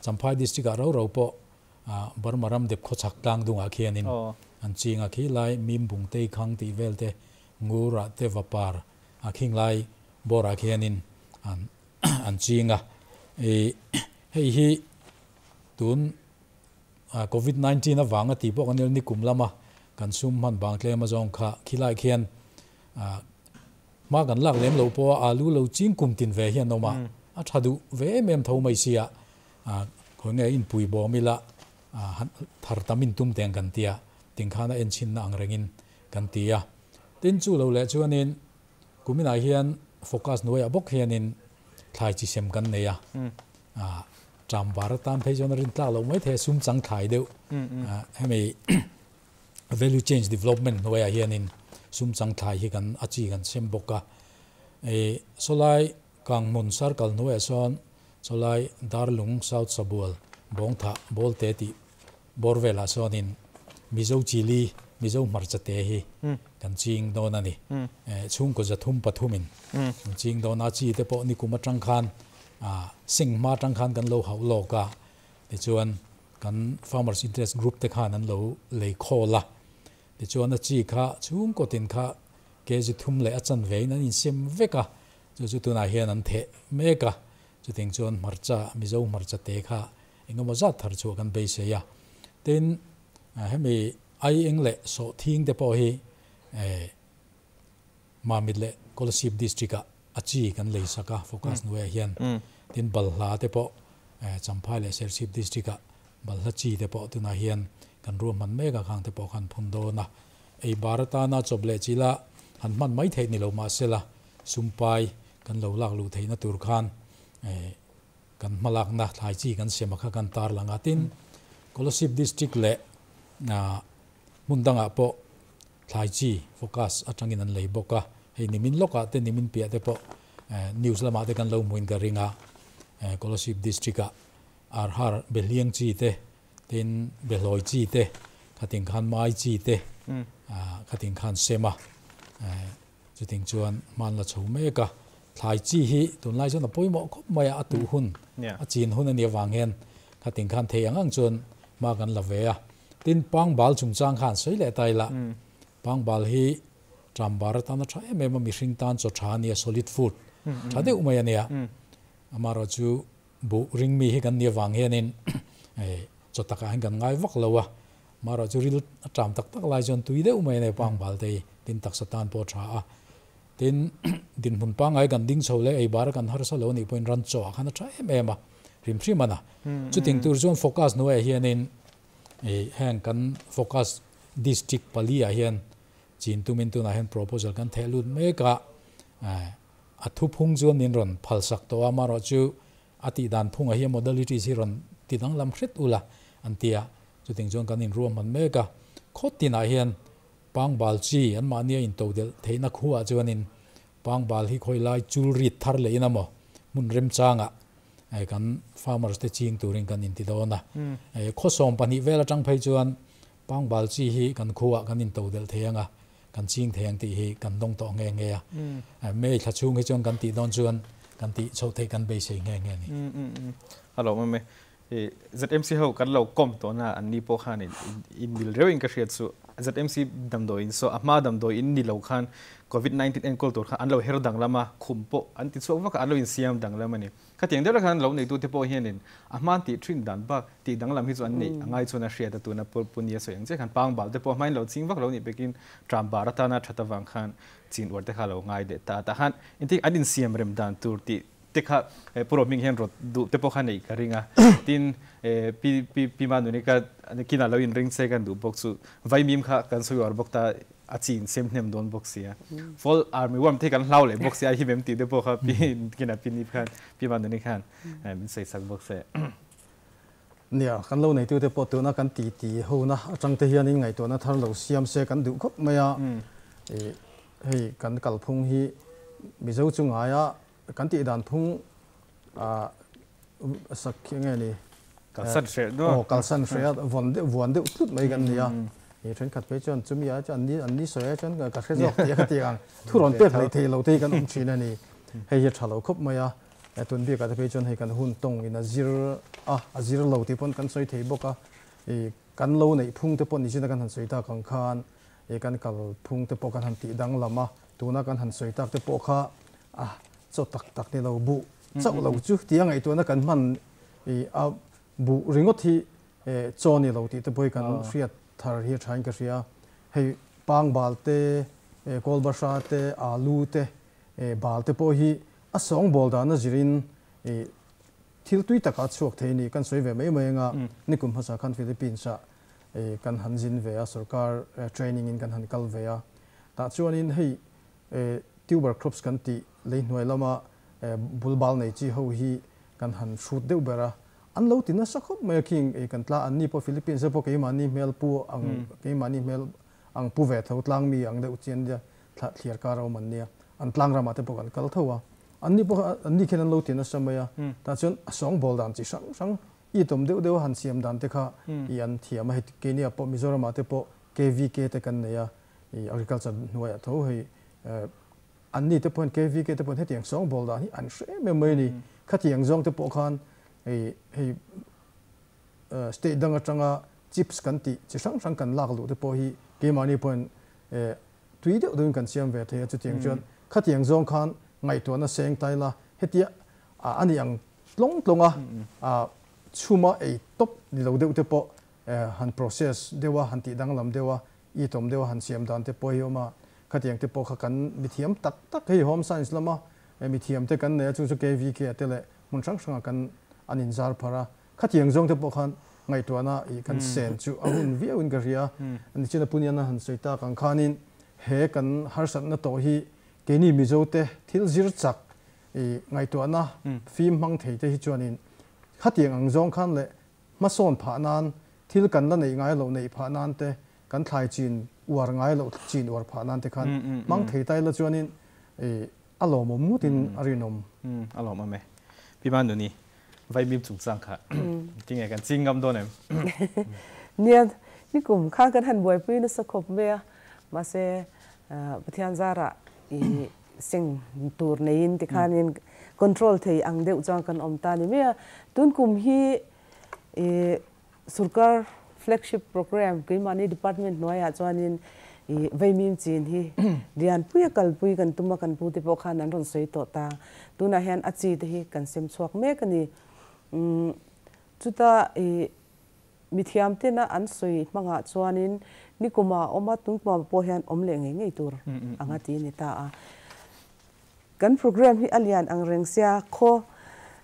Champhai district ah ro ro pawh Burma ram dep khaw chhak tlang dungah khianin an ching a khilai mim bung tei khang tih vel te ngur ah te vapar a khinglai bawr ah khianin an an ching a hei hi tun covid 19 avanga tih pawh kan ni kum lama kan sum hman bang tlem azawng kha khilai khian ma kan lak lem lo pawh alu lo ching kum tin ve hian awm a a tha duh ve em em tho mai sia khawi nge in pui bawm ila thar tam in tum teng kan tia tingkhan a en chin na ang rengin kan tia tin chu lo leh chuanin kuminah hian focus hnuaiah bawk hianin thlai chi sem kan nei a trambar atan phei chuan a rin tlak loh mai thei a sum chang thlai deuh hemi value change development hnuaiah hianin sum chang thlai hi kan a chi kan sem bawk a sawlai kanghmun circle hnuaiah sawn sawlai Darlung South Sabual Bawngtha Bawlte tih bawr velah sawnin Mizo chili Mizo hmarcha te hi kan ching dawn a ni. Chhungkaw 303 in kan ching dawn a, chi te pawh nikum atang khan seng hma atang khan kan lo hauh lawk a, tichuan kan farmers interest group te khan an lo lei khawl a, tichuan a chi kha chhungkaw tin kha kg 3 leh a chanve in an insem vek a, chu chu tunah hian an theh mek a, chuting chuan hmarcha Mizo hmarcha te kha engemaw zat thar chhuah kan beisei a. Tin hemi ai eng leh sawh thing te pawh hi Mamit leh Kolasib district ah a chi kan lei sak a focus hnuaiah hian tin Balhla te pawh Champhai leh Serchhip district ah Balhla chi te pawh tunah hian kan ruahman mek a, khang te pawh khan phun dawn a. Ei bar atana chawp leh chila han hman mai theih ni lo mahsela sumpai kan lo lak luh theihna tur khan kan hmalakna thlai chi kan sem a kha kan tar lang a. Tin Kolasib district leh hmun dangah pawh thlai chi focus atangin an lei bawk a, hei nimin lawkah te nimin piah te pawh news lamah te kan lo hmuin ka ring a. Kolasib district ah arhar behliang chi te tin behlawi chi te khatin khan mai chi te khatin khan sem a, chuting chuan hman la chho mek a. Thlai chi hi tunlai chuan a pawimawh khawp mai a, a tuh hun a chin hun a nih avang hian khatin khan thei ang ang chuan hma kan la ve a. Tin pangbal chungchang khan sawi leh ta ila, pangbal hi trambar atana tha em em a, mihring tan chaw tha a nia, solid food tha deuh mai a nia. Amaherawh chu buh ring mi hi kan nih avang hianin chaw takah hian kan ngai vak lo a, amaherawh chu ril a tram tak tak lai chuan tui deuh mai a nia pangbal te hi, tin taksa tan pawh tha a. Tin dinhmun pangngai kan ding chho leh ei bar kan harsa lo anih pawhin ran chaw ah khan a tha em em a, hrim hrim a na. Chuting tur chuan focus hnuaiah hianin heng kan focus district pali ah hian chin tumin tunah hian proposal kan theh lut mek a, a thuphung chuan min rawn phalsak tawh a, amaherawh chu a tih dan phungah hian modalities hi rawn ti danglam hret ula an ti a, chuting chuan kan inruahman mek a. Khaw tinah hian pangbal chi an mahnia intodelh theihna khuah chuanin pangbal hi khawi lai chul rit thar leh in amaw hmun remchangah kan farmers te ching turin kan inti dawn a. Khaw 12 vel atang phei chuan pangbal chi hi kan khuah kan intodelh thei anga kan ching thei ang tih hi kan dawng tawh nge nge a. May thla chhung hi chuan kan tih dawn chuan kan tih chhoh theih kan beisei nge nge ni. Hello mame, ZMC ho kan lo kom tawh na an ni pawh khan in mil reuh in ka hriat chu ZMC damdawi in saw a hma damdawi in ni lo khan COVID-19 enkawl tur khan an lo her danglam a, khum pawh an ti chhuak vak a, an lo insiam danglam a ni. Khatiang deuh khan lo neitu te pawh hianin a hma tih thin dan bak tih danglam hi chu an neih a ngai chuan a hriat a, tuna Puni a sawi ang chiah khan pangbal te pawh hmain lo ching vak lo nih pekin trambar atana that avang khan chin uar te kha lo ngai leh ta ta khan inti an insiam rem dan tur tih te kha Pu Rohming hian rawt duh te pawh kha neih ka ring a. Tin pi pi pi Manuni ka kinah lo inring che kan duh bawk chu vaimim kha kan sawi uar bawk ta a chin sem hnem dawn bawk sia. Fall army worm te hi kan hlau leh bawk sia hi mem tih te pawh kha pi kinah pi ni khan pi Manuni khan min sawi sak bawk se. Nia, kan lo neitu te pawh tuna kan ti ti ho na atang te hianin ngaihtuahna thar lo siam se kan duh khawp mai a. Hei kan kalphung hi Mizo chu ngaia kan tih dan phung sak khi nge ni kalsan hreh do kalsan hreh a vuan deuh tlut mai kan ni a. I then khat pe chuan chumi a chuan ni an ni soi a chuan ka hre zawk ti ka ti ang thu ron pek lei thei lo te kan um thin ani hei hi thalo khop mai a tun bi ka te pe chuan hei kan hun tong in a zir a a zir lo ti pon kan soi thei boka i kan lo nei phung te pon ni china kan han soi ta kang khan e kan kal phung te pawh kan han tih dang lama tuna kan han soi tak te pawh kha a chaw tak tak ni lo bu chauh lo chu tia ngaih tuahna kan hman i a bu ringawt hi chaw ni lo tih te pawh hi kan hriat thar hi a thain ka hria hei pang bal te kawlbahra te alu te bal te pawh hi a sawng bawl dana zirin i thil tui taka chhuak thei ni kan sawi ve mai mai anga nikum hmasa khan Philippines ah kan han zin ve a sarkar training in kan han kal ve a tah chuanin hei tuber crops kan ti lei hnuai lama bulbal nei chi ho hi kan han hrut deuh bera an lo ti nasa khawp mai a khing kan tla an ni pawh Philippines pawh keimahni hmel pu ang keimahni hmel ang pu ve tho tlang mi ang deuh chian dia thliar kar a awm an nia an tlang ramah te pawh kan kal tho a an ni pawh an ni khian an lo ti nasa mai a tah chuan a sawng bawl dan chi hrang hrang i tom deuh deuh han siam dan te kha i an thiam a hei keini ah pawh Mizoram ah te pawh KVK te kan nei a i agriculture hnuaiah tho hei an ni te pawhin KVK te pawhin hetiang sawng bawl dan hi an hre em em mai a ni khatiang zawng te pawh khan hei hei state dang atanga chips kan tih chi hrang hrang kan lak luh te pawh hi keimahni pawhin tui deuh deuhin kan siam ve thei a chutiang chuan khatiang zawng khan ngaihtuahna seng tai la hetia ani ang tlawng tlawnga chhuma ei top ni lo deuh te pawh han process deuha han tih danglam deuha i tawm deuha han siam dan te pawh hi awm a khatiang te pawh kha kan mithiam tak tak hei home science lama mithiam te kan nei a chung chu KVK te leh hmun hrang hranga kan an inzar phar a khatiang zawng te pawh khan ngaihtuahna i kan sen chu a hun viauin ka hria ani china puniana han sawi tak ang khanin he kan harsatna tawh hi keini Mizo te thil zir chak i ngaihtuahna fim hmang thei te hi chuanin khatiang ang zawng khan leh hmasawn phah nan thil kan la nei ngai lo nei phah nan te kan thlai chin uar ngai lo chin uar phah nan te khan hmang thei tai la chuanin i a lawmawm ngutin a rinawm. A lawmawm e. Pi Manuni, vaimim chungchang kha tinge kan ching ngam dawn em? Nia, nikum khan kan han buaipui nasa khawp mai a, mahse Pathian zarah i seng tur neiin tikhanin control thei ang deuh chuan kan awm ta ni mai a. Tun kum hi i sarkar flagship program keimahni department hnuaiah chuanin i vaimim chin hi lian pui a kalpui kan tuma kan pu te pawh khan an rawn sawi tawh ta. Tunah hian a chi te hi kan sem chhuak mek a ni. Chuta i mithiam tena an sawi hmangah chuanin nikuma awma tun kuma pawh hian awm leh ngei ngei tur anga ti ni ta a. Kan program hi a lian ang reng sia khaw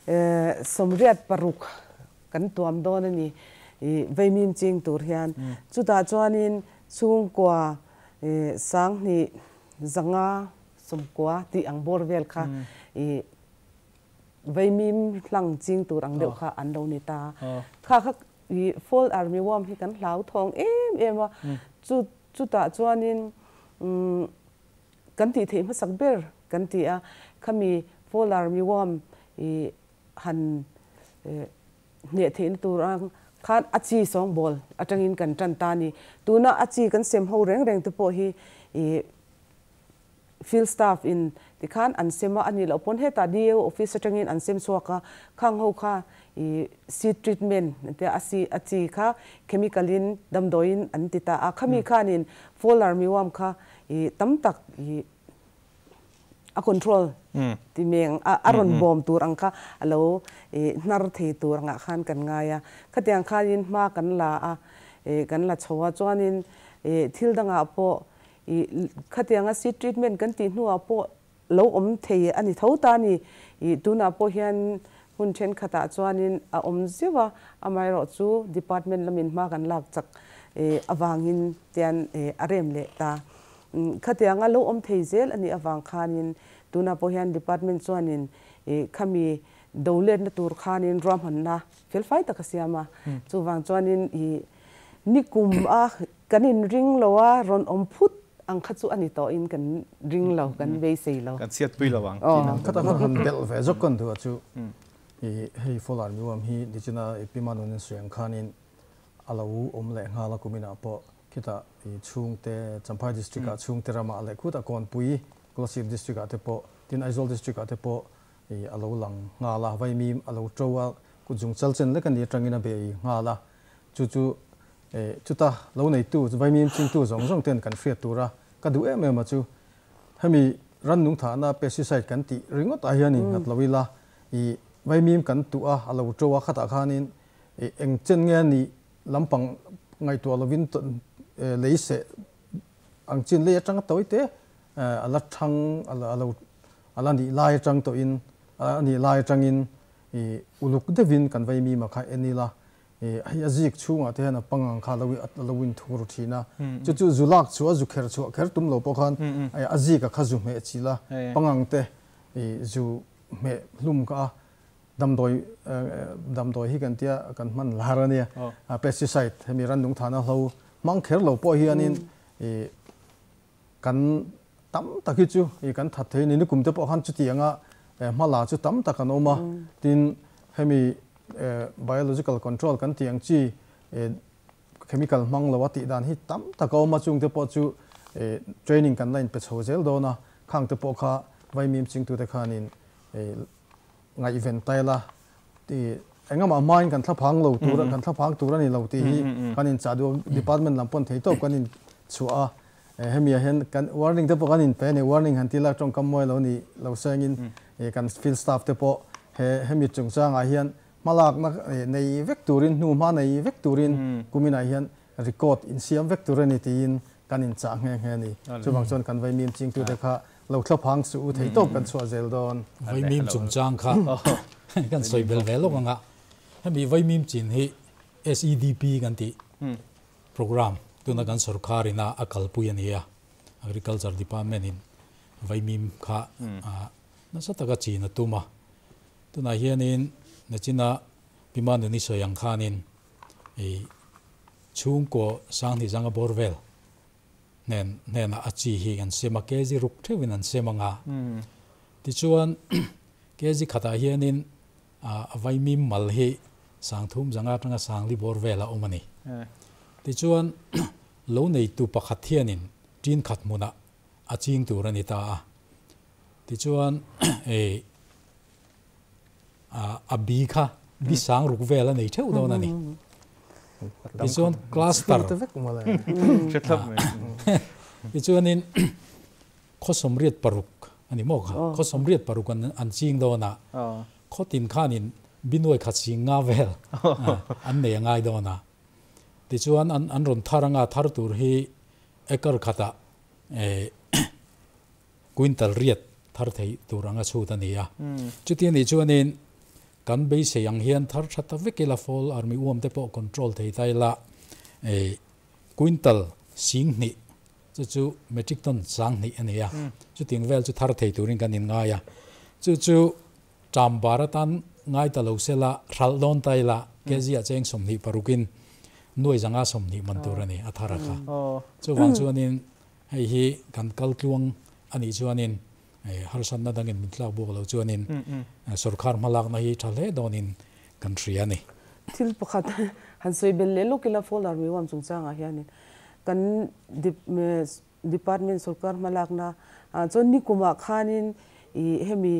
86 kan tuam dawn a ni i vaimim ching tur hian. Chutah chuanin chhungkua 2590 tih ang bawr vel kha i vaimim hlang ching tur ang deuh kha an lo ni ta. Kha kha i fall army worm hi kan hlau thawng em em a. Chu chutah chuanin kan tih theih hmasak ber kan ti a khami fall army worm i han hne theihna tur ang khan a chi sawng bawl atangin kan tan ta ni. Tuna a chi kan sem ho reng reng te pawh hi i field staff in tikhan an sema ani lo pawn heta DO office atangin an sem chhuak a khang ho kha i seed treatment te a si a chi kha chemical in damdawiin an ti ta a khami khanin fall army worm kha i tam tak i a control ti meng a ron bawm tur ang kha alo hnar thei tur anga khan kan ngai a khatiang khanin hma kan la a kan la chhoa chuanin thil dangah pawh i khatianga seed treatment kan ti hnuah pawh lo awm thei ani tho ta ni i tunah pawh hian hun then khatah chuanin a awm zeuh a amaherawh chu department lamin hma kan lak chak awangin tian a rem leh ta. Khatianga lo awm thei zel ani awang khanin tuna pawh hian department chuanin khami dolet na tur khanin ruahmanna felfai taka siam a chuwang chuanin i nikum a kanin ring lo a ron awm phut ang kha chu ani to in kan ring lo kan beisei lo kan chiat pui lo ang. Khata khan han bel ve zok kan du chu i hei fall army worm hi nichina pi Manunin suang khanin alo awm leh nghala kumina pawh Khita i chhungte Champhai district ah chhungte ramah leh khutah Kawnpui Kolasib district ah te pawh tin Aizawl district ah te pawh i a lo lang nghal a, vaimim a lo to a, kut zung chal chen lek a ni atangin a bei nghal a, chu chu chuta lo neitu vaimim chingtu zawng zawng ten kan hriat tur a, ka duh em em a chu hemi rannung thahna pesticide kan tih ringawt ah hian in nghat lo ila i vaimim kan tuh a, a lo to a khatah khanin eng chen nge a nih lampang ngaihtuah lovin lei seh ang chin lei atanga tawi te a la thang a lo a la nih lai atang tawhin a nih lai atangin i uluk deuhin kan vaimim a kha en ila i hei a zik chhungah te hian a pangang kha a lo in thur thin a chu chu zu lak chhuah zu kher chhuah kher tum lo pawh khan a zik a kha zu hmeh chilh a pangang te i zu hmeh hlum kha a Damdawi damdawi hi kan tia kan hman lar a nia. Pesticide hemi rannung thana hlo hmang kher lo pawh hianin i kan tam tak hi chu i kan that thei a ni. Nikum te pawh khan chutianga hma la chu tam tak an awm a. Tin hemi biological control kan tih ang chi chemical hmang lo a tih dan hi tam tak a awm a. Chungte pawh chu training kan la inpe chho zel dawn a. Khang te pawh kha vaimim chingtute khanin Ngaihven ta ila ti engamaah hmain kan thlaphang lo tur kan thlaphang tur a ni lo tih hi kan inchah duh a, department lam pawn thei tawp kan inchhuah a, hemi ah hian kan warning te pawh kan inpe a ni, warning han ti ila tawngkam mawi lo ni lo sengin kan field staff te pawh he hemi chungchangah hian hmalakna nei vek turin hnuhma nei vek turin kuminah hian record insiam vek tur a ni tiin kan inchah nghe nghe a ni. Chuvang chuan kan vaimim chingtute kha lo thlaphang suh u thei tawp kan chhuah zel dawn. Vaimim chungchang kha kan sawi bel ve lawk ang a, hemi vaimim chin hi SEDP kan tih program tuna kan sorkar ina a kalpui a ni a, Agriculture Department in vaimim kha nasa taka chin a tum a, tunah hianin nachina Pi Manuni sawi ang khanin i chhungkaw Sanghnih zanga bawr vel hnen hnenah a chi hi an sem a, kg ruk theuhin an sem ang a. Tichuan kg khatah hianin a vaimim mal hi sangthum zanga atanga sangli bawr vel a awm a ni. Tichuan lo neitu pakhat hianin tin khat hmunah a ching tur a ni ta a. Tichuan a bi kha bi sang ruk vel a nei theuh dawn a ni. Tichuan cluster tichuanin khaw sawmriat paruk a ni maw kha khaw sawmriat paruk an ching dawn a khaw tin khanin bi nuai khat sing nga vel an nei a ngai dawn a. Tichuan an rawn thar anga thar tur hi acre khatah Quintal riat thar theih tur anga chhut a ni a. Chuti a nih chuanin kan beisei ang hian thar tha ta vek ila fall army uam te pawh control thei ta ila quintal sing hnih chu chu metric ton sang hnih a ni a. Chutiang vel chu thar thei turin kan inngai a. Chu chu ṭam bar atan ngai ta lo sela hralh dawn ta ila kg ah cheng 25in nuai zanga 20 man tur a ni a thar a kha. Chuvang chuanin Hei hi kan kal tluang a nih chuanin harsatna dangin min tlak bawk lo chuanin sorkar hmalakna hi tha hle dawnin kan hria a ni. Thil pakhat han sawi bel leh lawk ila Fall Army Worm chungchangah hianin kan department sorkar hmalakna chuan nikumah khanin ih hemi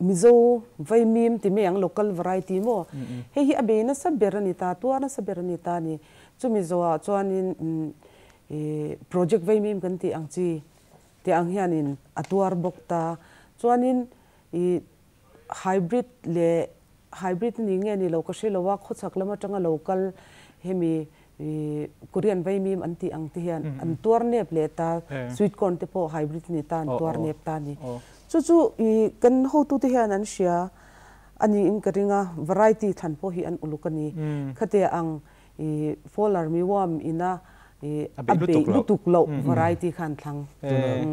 Mizo vaimim ti mai ang local variety maw hei hi a bei nasa ber a ni ta tuar nasa ber a ni ta a ni chumi zawhah chuanin ih project vaimim kan tih ang chi tih ang hianin a tuar bawk ta chuanin ih hybrid leh hybrid a ni nge ni lo ka hre lo a khawchhak lam atanga local hemi ih Korean vaimim an tih ang te hian an tuar nep leh ta sweet corn te pawh hybrid a ni ta an tuar nep ta a ni. Chu chu i kan hotute hian an hria a niin ka ring a, variety thlan pawh hi an uluk a ni. Khatia ang i fall army worm ina i a beih lutuk loh variety kha an thlang.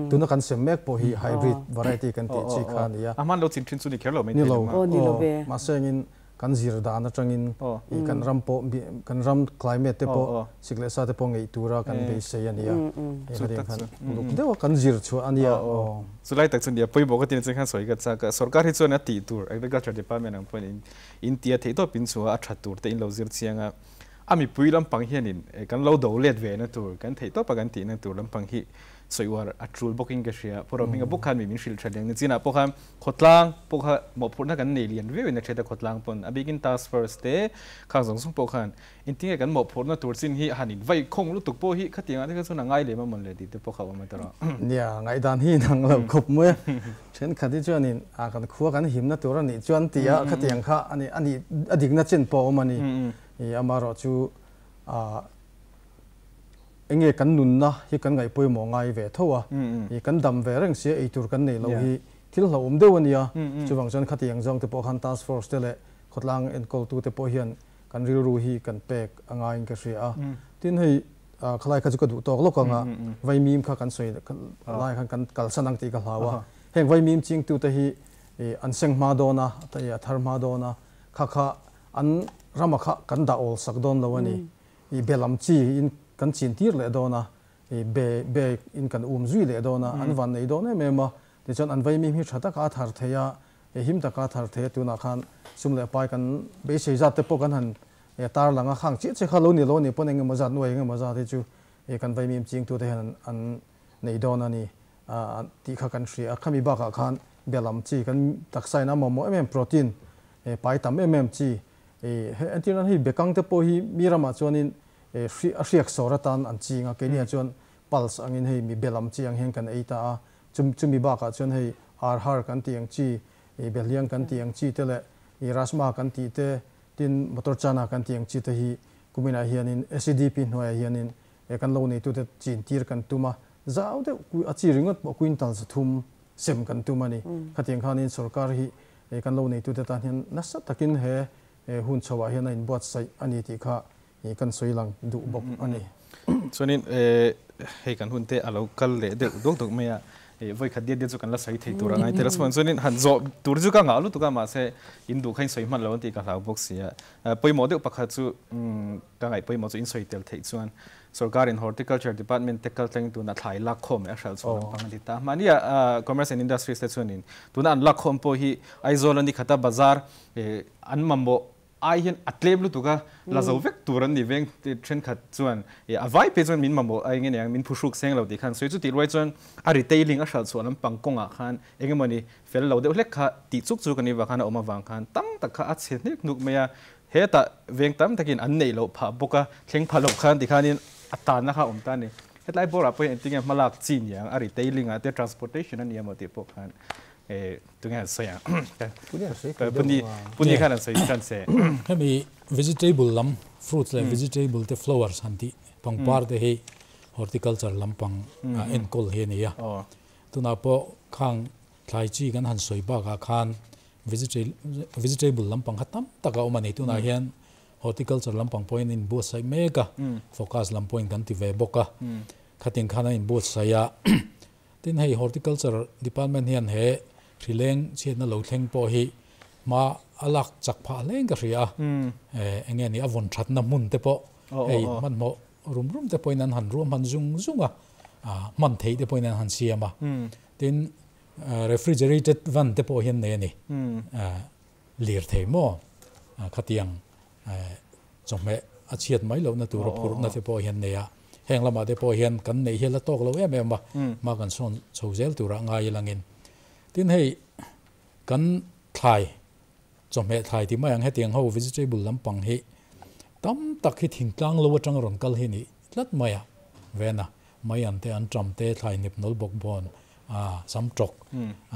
Tuna kan sem mek pawh hi hybrid variety kan tih chi kha a ni a. A hman lo chin thin chu ni kher lo mai thei lo ma. Aw ni lo ve. Mahse engin Kan zir dan atangin i kan ram pawh kan ram climate te pawh sik leh sa te pawh ngeih tura kan beisei a nia. Hei khan uluk deuh a kan zir chhuah a nia. Chulai tak chu nia pawimawh ka tina chuan khan sawi ka chak a, sorkar hi chuan a tih tur agriculture department ang pawhin in tia theih tawp in chhuah a a that tur te in lo zir chiang a, Ami pui lampang hianin kan lo do let ve na tur kan thei topa kan ti na tur lampang hi soiwar atrul booking ka hria poro minga buk khan mi min hril thaleng ni china pokha khotlang pokha mo phurna kan nei lian viu na theta khotlang pon abikin task force te khang jong sung pokhan in tinge kan mo phurna tur chin hi hanin vai khong lu tuk po hi khatinga te chuna ngai le ma mon le ti te pokha wa ma tara nia ngai dan hi nang lo khop mui then khati chuanin a kan khuwa kan himna tur ani chuan tia khatiang kha ani ani adik na chen po mani i amaro chu a enge kan nun na hi kan ngai poi mo ngai ve thowa i kan dam ve reng se ei tur kan nei lo hi thil hlo um deuh ania chuwang chuan khatiang jong te pawh khan task force te le khotlang en kol tu te pawh hian kan ril ru hi kan pek anga in ka hria a tin hei khalai kha chu ka du tok lok anga vai mim kha kan soi lai khan kan kal sanang ti ka hlawa heng vai mim ching tu te hi an seng ma dona ta ya thar ma dona kha kha an rama kha kan da ol sak don lo ani i belam chi in kan chin tir le dona i be be in kan zui le dona an van nei don em em a ti chuan an vai mim hi thata ka thar theia e him taka thar the tuna khan sum le pai kan be sei zat te pawh kan han tar langa khang chi che kha lo ni lo ni pon eng emaw zat nuai eng emaw zat hi chu e kan vai mim ching tu te hian an nei don ani ti kha kan hria a khami bakah khan belam chi kan taksai na momo em em protein pai tam em em chi entiran hi bekang te pawh hi mi ramah chuanin a hriak sawratan an chinga kenia chuan pulse angin hei mi belam chi ang hian kan ei ta a chumi bakah chuan hei ar har kan ti ang chi beliang kan ti ang chi te le rasma kan ti te tin motor chana kan ti ang chi te hi kumina hianin SCDP hnuaiah hianin kan lo nei tu te chin tir kan tuma zau deuh a chi ringot pawh quintal zathum sem kan tum ani khatiang khanin sarkar hi kan lo nei tu te tan hian nasa takin he hun chhoah hian a inbuat saih ani tih kha kan sawi lang duh bawk ani. Chuanin hei kan hun te a lo kal leh deuh dawk dawk mai a voi khat diat diat chu kan la sawi thei tur a ngai tel a chuan chuanin han zawh tur chu ka ngah lutuk a mahse in duh kha in sawi hman lo an tih ka hlau bawk si a pawimawh deuh pakhat chu ka ngaih pawimawh chu in sawi tel theih chuan sarkarin horticulture department te kal tleng tuna thlai lak khawm leh a hral chhuah lampang a ti ta mahni a commerce and industries te chuanin tuna an lak khawm pawh hi Aizawl ani khata bazar an mamawh ai hian a tlem lutuk a la zo vek tur an ni veng thenkhat chuan a vai pe chuan min mamawh a enge niang min phuhruk seng lo tih khan sawi chu tih ruai chuan a retailing a hral chhuah lampang kawngah khan engemawni fel lo deuh hlek kha tih chuk chu kan ni vang khan a awm avang khan tam tak kha a chhe hnek hnuk mai a hetah veng tam takin an neih loh phah bawk a thleng phah loh khan tikhanin a tanna kha a awm ta a ni hetlai bawrah pawh hian engtinge hmalak chi niang a retailing ah te transportation a ni emaw tih pawh khan tunge an sawi ang puni puni khan an sawi tan se hemi vegetable lam fruits leh vegetable te flowers han tih pangpar te hi horticulture lampang a enkawl hi a ni a tunah pawh khang thlai chi kan han sawi bakah khan vegetable lampang kha tam tak a awm a ni tunah hian horticulture lampang pawhin an inbuatsaih mek a focus lam pawhin kan ti ve bawk a khatin khan an inbuatsaih a tin hei horticulture department hian he hrileng chhiatna lo thleng pawh hi hma a lak chak phah hleng ka hria a enge ni a vawn thatna hmun te pawh hei hmanhmawh rum rum te pawhin an han ruah hman zung zung a hman theih te pawhin an han siam a tin refrigerated van te pawh hian nei a ni lir thei maw khatiang chawhmeh a chhiat mai lohna tur a phurhna te pawh hian nei a heng lamah te pawh hian kan neih hi la tawk lo em em a hma kan sawn chho zel turah ngai ilangin tin hei kan thlai chawhmeh thlai ti mai ang hetiang ho vegetable lampang hi tam tak hi thingtlang lo atang rawn kal hi ni tlat mai a vena mai an te an tam te thlai nip nawl bawk bawn a sam tawk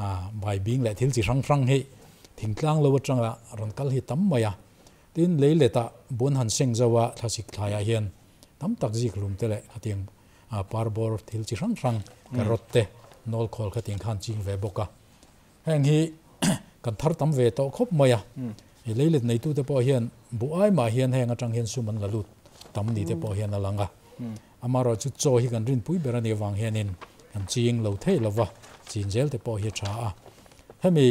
a bai bing leh thil chi hrang hrang hi thingtlang lo atanga rawn kal hi tam mai a tin lei letah bun han seng zo a thlasik thlaiah hian tam tak zik hlum te leh khatiang parbawr thil chi hrang hrang carrot te nawl khawl khatiang khan ching ve bawk a heng hi kan thar tam ve tawh khawp mai a lei let neitu te pawh hian bu ai mah hian heng atang hian sum an la lut tam ni te pawh hian a lang a amarawh chu chaw hi kan rinpui ber ani avang hianin kan ching lo thei lova chin zel te pawh hi tha a hemi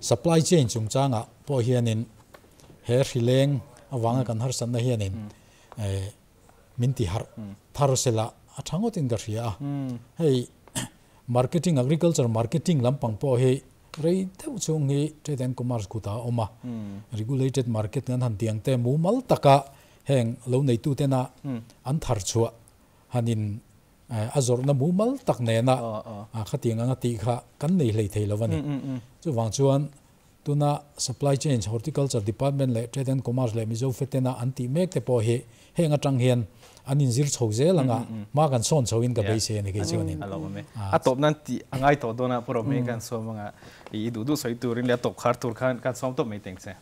supply chain chungchangah pawh hianin he hrileng awanga kan harsatna hianin min ti har thar sela a thangotin ka hria a hei marketing agriculture marketing lampang pawh hi Rei deuh chhung hi Trade and Commerce kutah a awm a, regulated market kan han tiang te mumal taka heng lo neitu tena an thar chhuah han in a zawrhna mumal tak nena khatiang anga tih kha kan nei hlei thei lo a ni. Chuvang chuan tuna Supply Chain Horticulture Department leh Trade and Commerce leh Mizo Fetena an tih mek te pawh hi heng atang hian an inzir chho zel anga hma kan sawn chho in ka beisei a ni kei chuanin. A lo awm e. A tawp nan tih a ngai tawh dawn a, Pu Romei kan sawm anga i duh duh sawi turin leh a tawp khar tur khan kan sawm tawp mai teng che.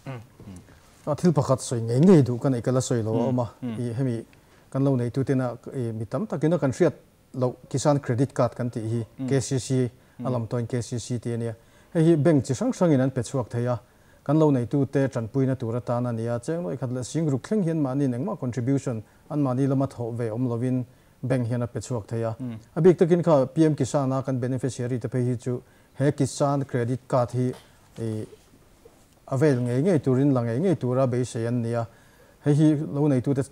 A thil pakhat sawi ngei ngei duh ka neih ka la sawi lo a awm a, i hemi kan lo neitu tena i mi tam takin a kan hriat loh Kisan Credit Card kan tih hi KCC a lam tawhin KCC tih a nia. Hei hi bank chi hrang hrangin an pe chhuak thei a, kan lo neitute tanpuina tur atan a ni a, cheng lawih khat leh sing ruk thleng hian mahni engmah contribution anmahni lama thawh ve awm lovin bank hian a pe chhuak thei a. A bik takin kha PM Kisan a kan beneficiary te phei hi chu he Kisan Credit Card hi a vel ngei ngei turin la ngei ngei tura beisei an ni a. Hei hi lo neitute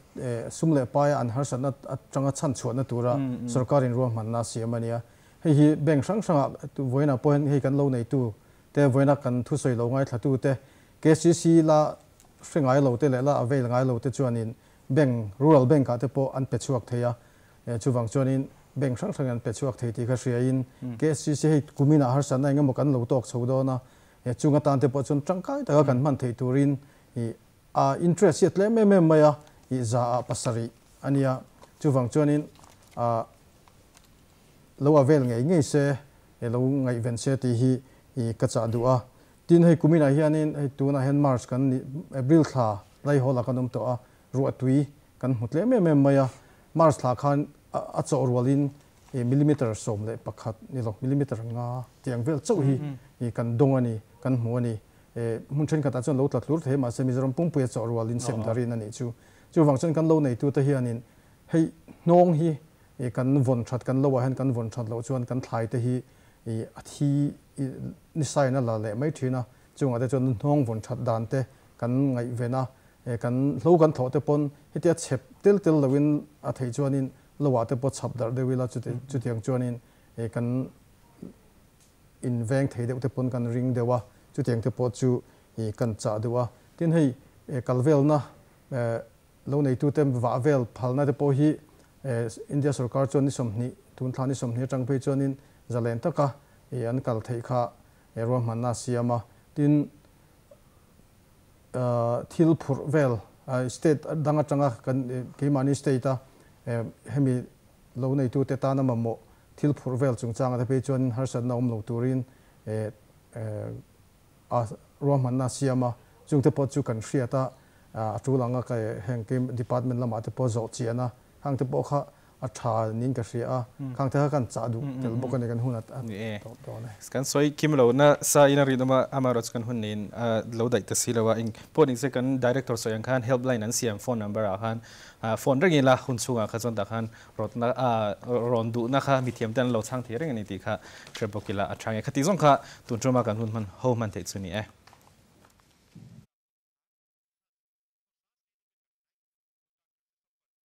sum leh paia an harsatna atanga chhan chhuahna tura sorkarin ruahmanna a siam a ni a. Hei hi bank hrang hrangah vawiinah pawh hian hei kan lo neitu te vawiina kan thusawi lo ngaithla te KCC la hre ngai lo te leh la avail ngai lo te chuanin bank rural bank ah te pawh an pe chhuak thei a. Chuvang chuanin bank hrang hrangin an pe chhuak thei tih kha hriain KCC hei kuminah harsatna engemaw kan lo tawk chho dawn a. Chung atan te pawh chuan tangkai taka kan hman theih turin a interest hi a tlem em em mai a, i za ah pasarih a nia. Chuvang chuanin lo a vel ngei ngei se, lo ngaihven se tih hi i ka chah duh a. Tin, hei kuminah hianin hei tunah hian March kan nih, April thla laihawl ah kan awm tawh a, ruahtui kan hmu tlem em em mai a. March thla khan a chawh rualin millimeter 11 ni lo, millimeter nga tih ang vel chauh hi kan dawng a ni, kan hmu a ni. Hmun thenkhatah chuan lo tla tlur thei mahse Mizoram pumpuia chawh rualin sem darin a nih chu. Chuvang chuan kan lo neitute hianin hei hnawng hi kan vawn that kan lo ah hian kan vawn that loh chuan kan thlai te hi a thi ni sain a la leh mai thin a, chungah te chuan hnawng vawn that dan te kan ngaihven a, kan hlo kan thlawh te pawn hetia chep tel tel loin a theih chuanin lo ah te pawh chhap darh deuh ila chutiang chuanin kan in veng thei deuh te pawn kan ring deuh a, chutiang te pawh chu kan chah deuh a. Tin hei kalvelna lo neitute vah vel phalna te pawh hi India sarkar chuan ni 20 tun thla ni 20 atang phei chuanin zalen taka an kal theih kha ruahmanna siam a. Tin thil phurh vel state dang atanga kan keimahni state a hemi lo neitute tana mamawh thil phurh vel chungchanga te phei chuan harsatna awm lo turin a ruahmanna siam a, chungte pawh chu kan hriat a, a tul anga ka heng kim department lamah te pawh zawh chian a, khang te pawh kha a tha nin ka hria a, khang te kha kan chah duh tel bawk a ni kan hun a tawp dawn e. Kan sawi kim lo na sa in a rin awm a, amaherawhchu kan hun niin lo daih ta si lo a, eng pawh ni se kan director sawi ang khan helpline an siam phone number ah khan phone reng ila hun chhungah kha chuan tah khan rawtna rawn duhna kha mithiam te an lo chhang thei reng a ni tih kha hre bawk ila a tha nge. Khati zawng kha tun tuma kan hun hman ho hman theih chu ni e.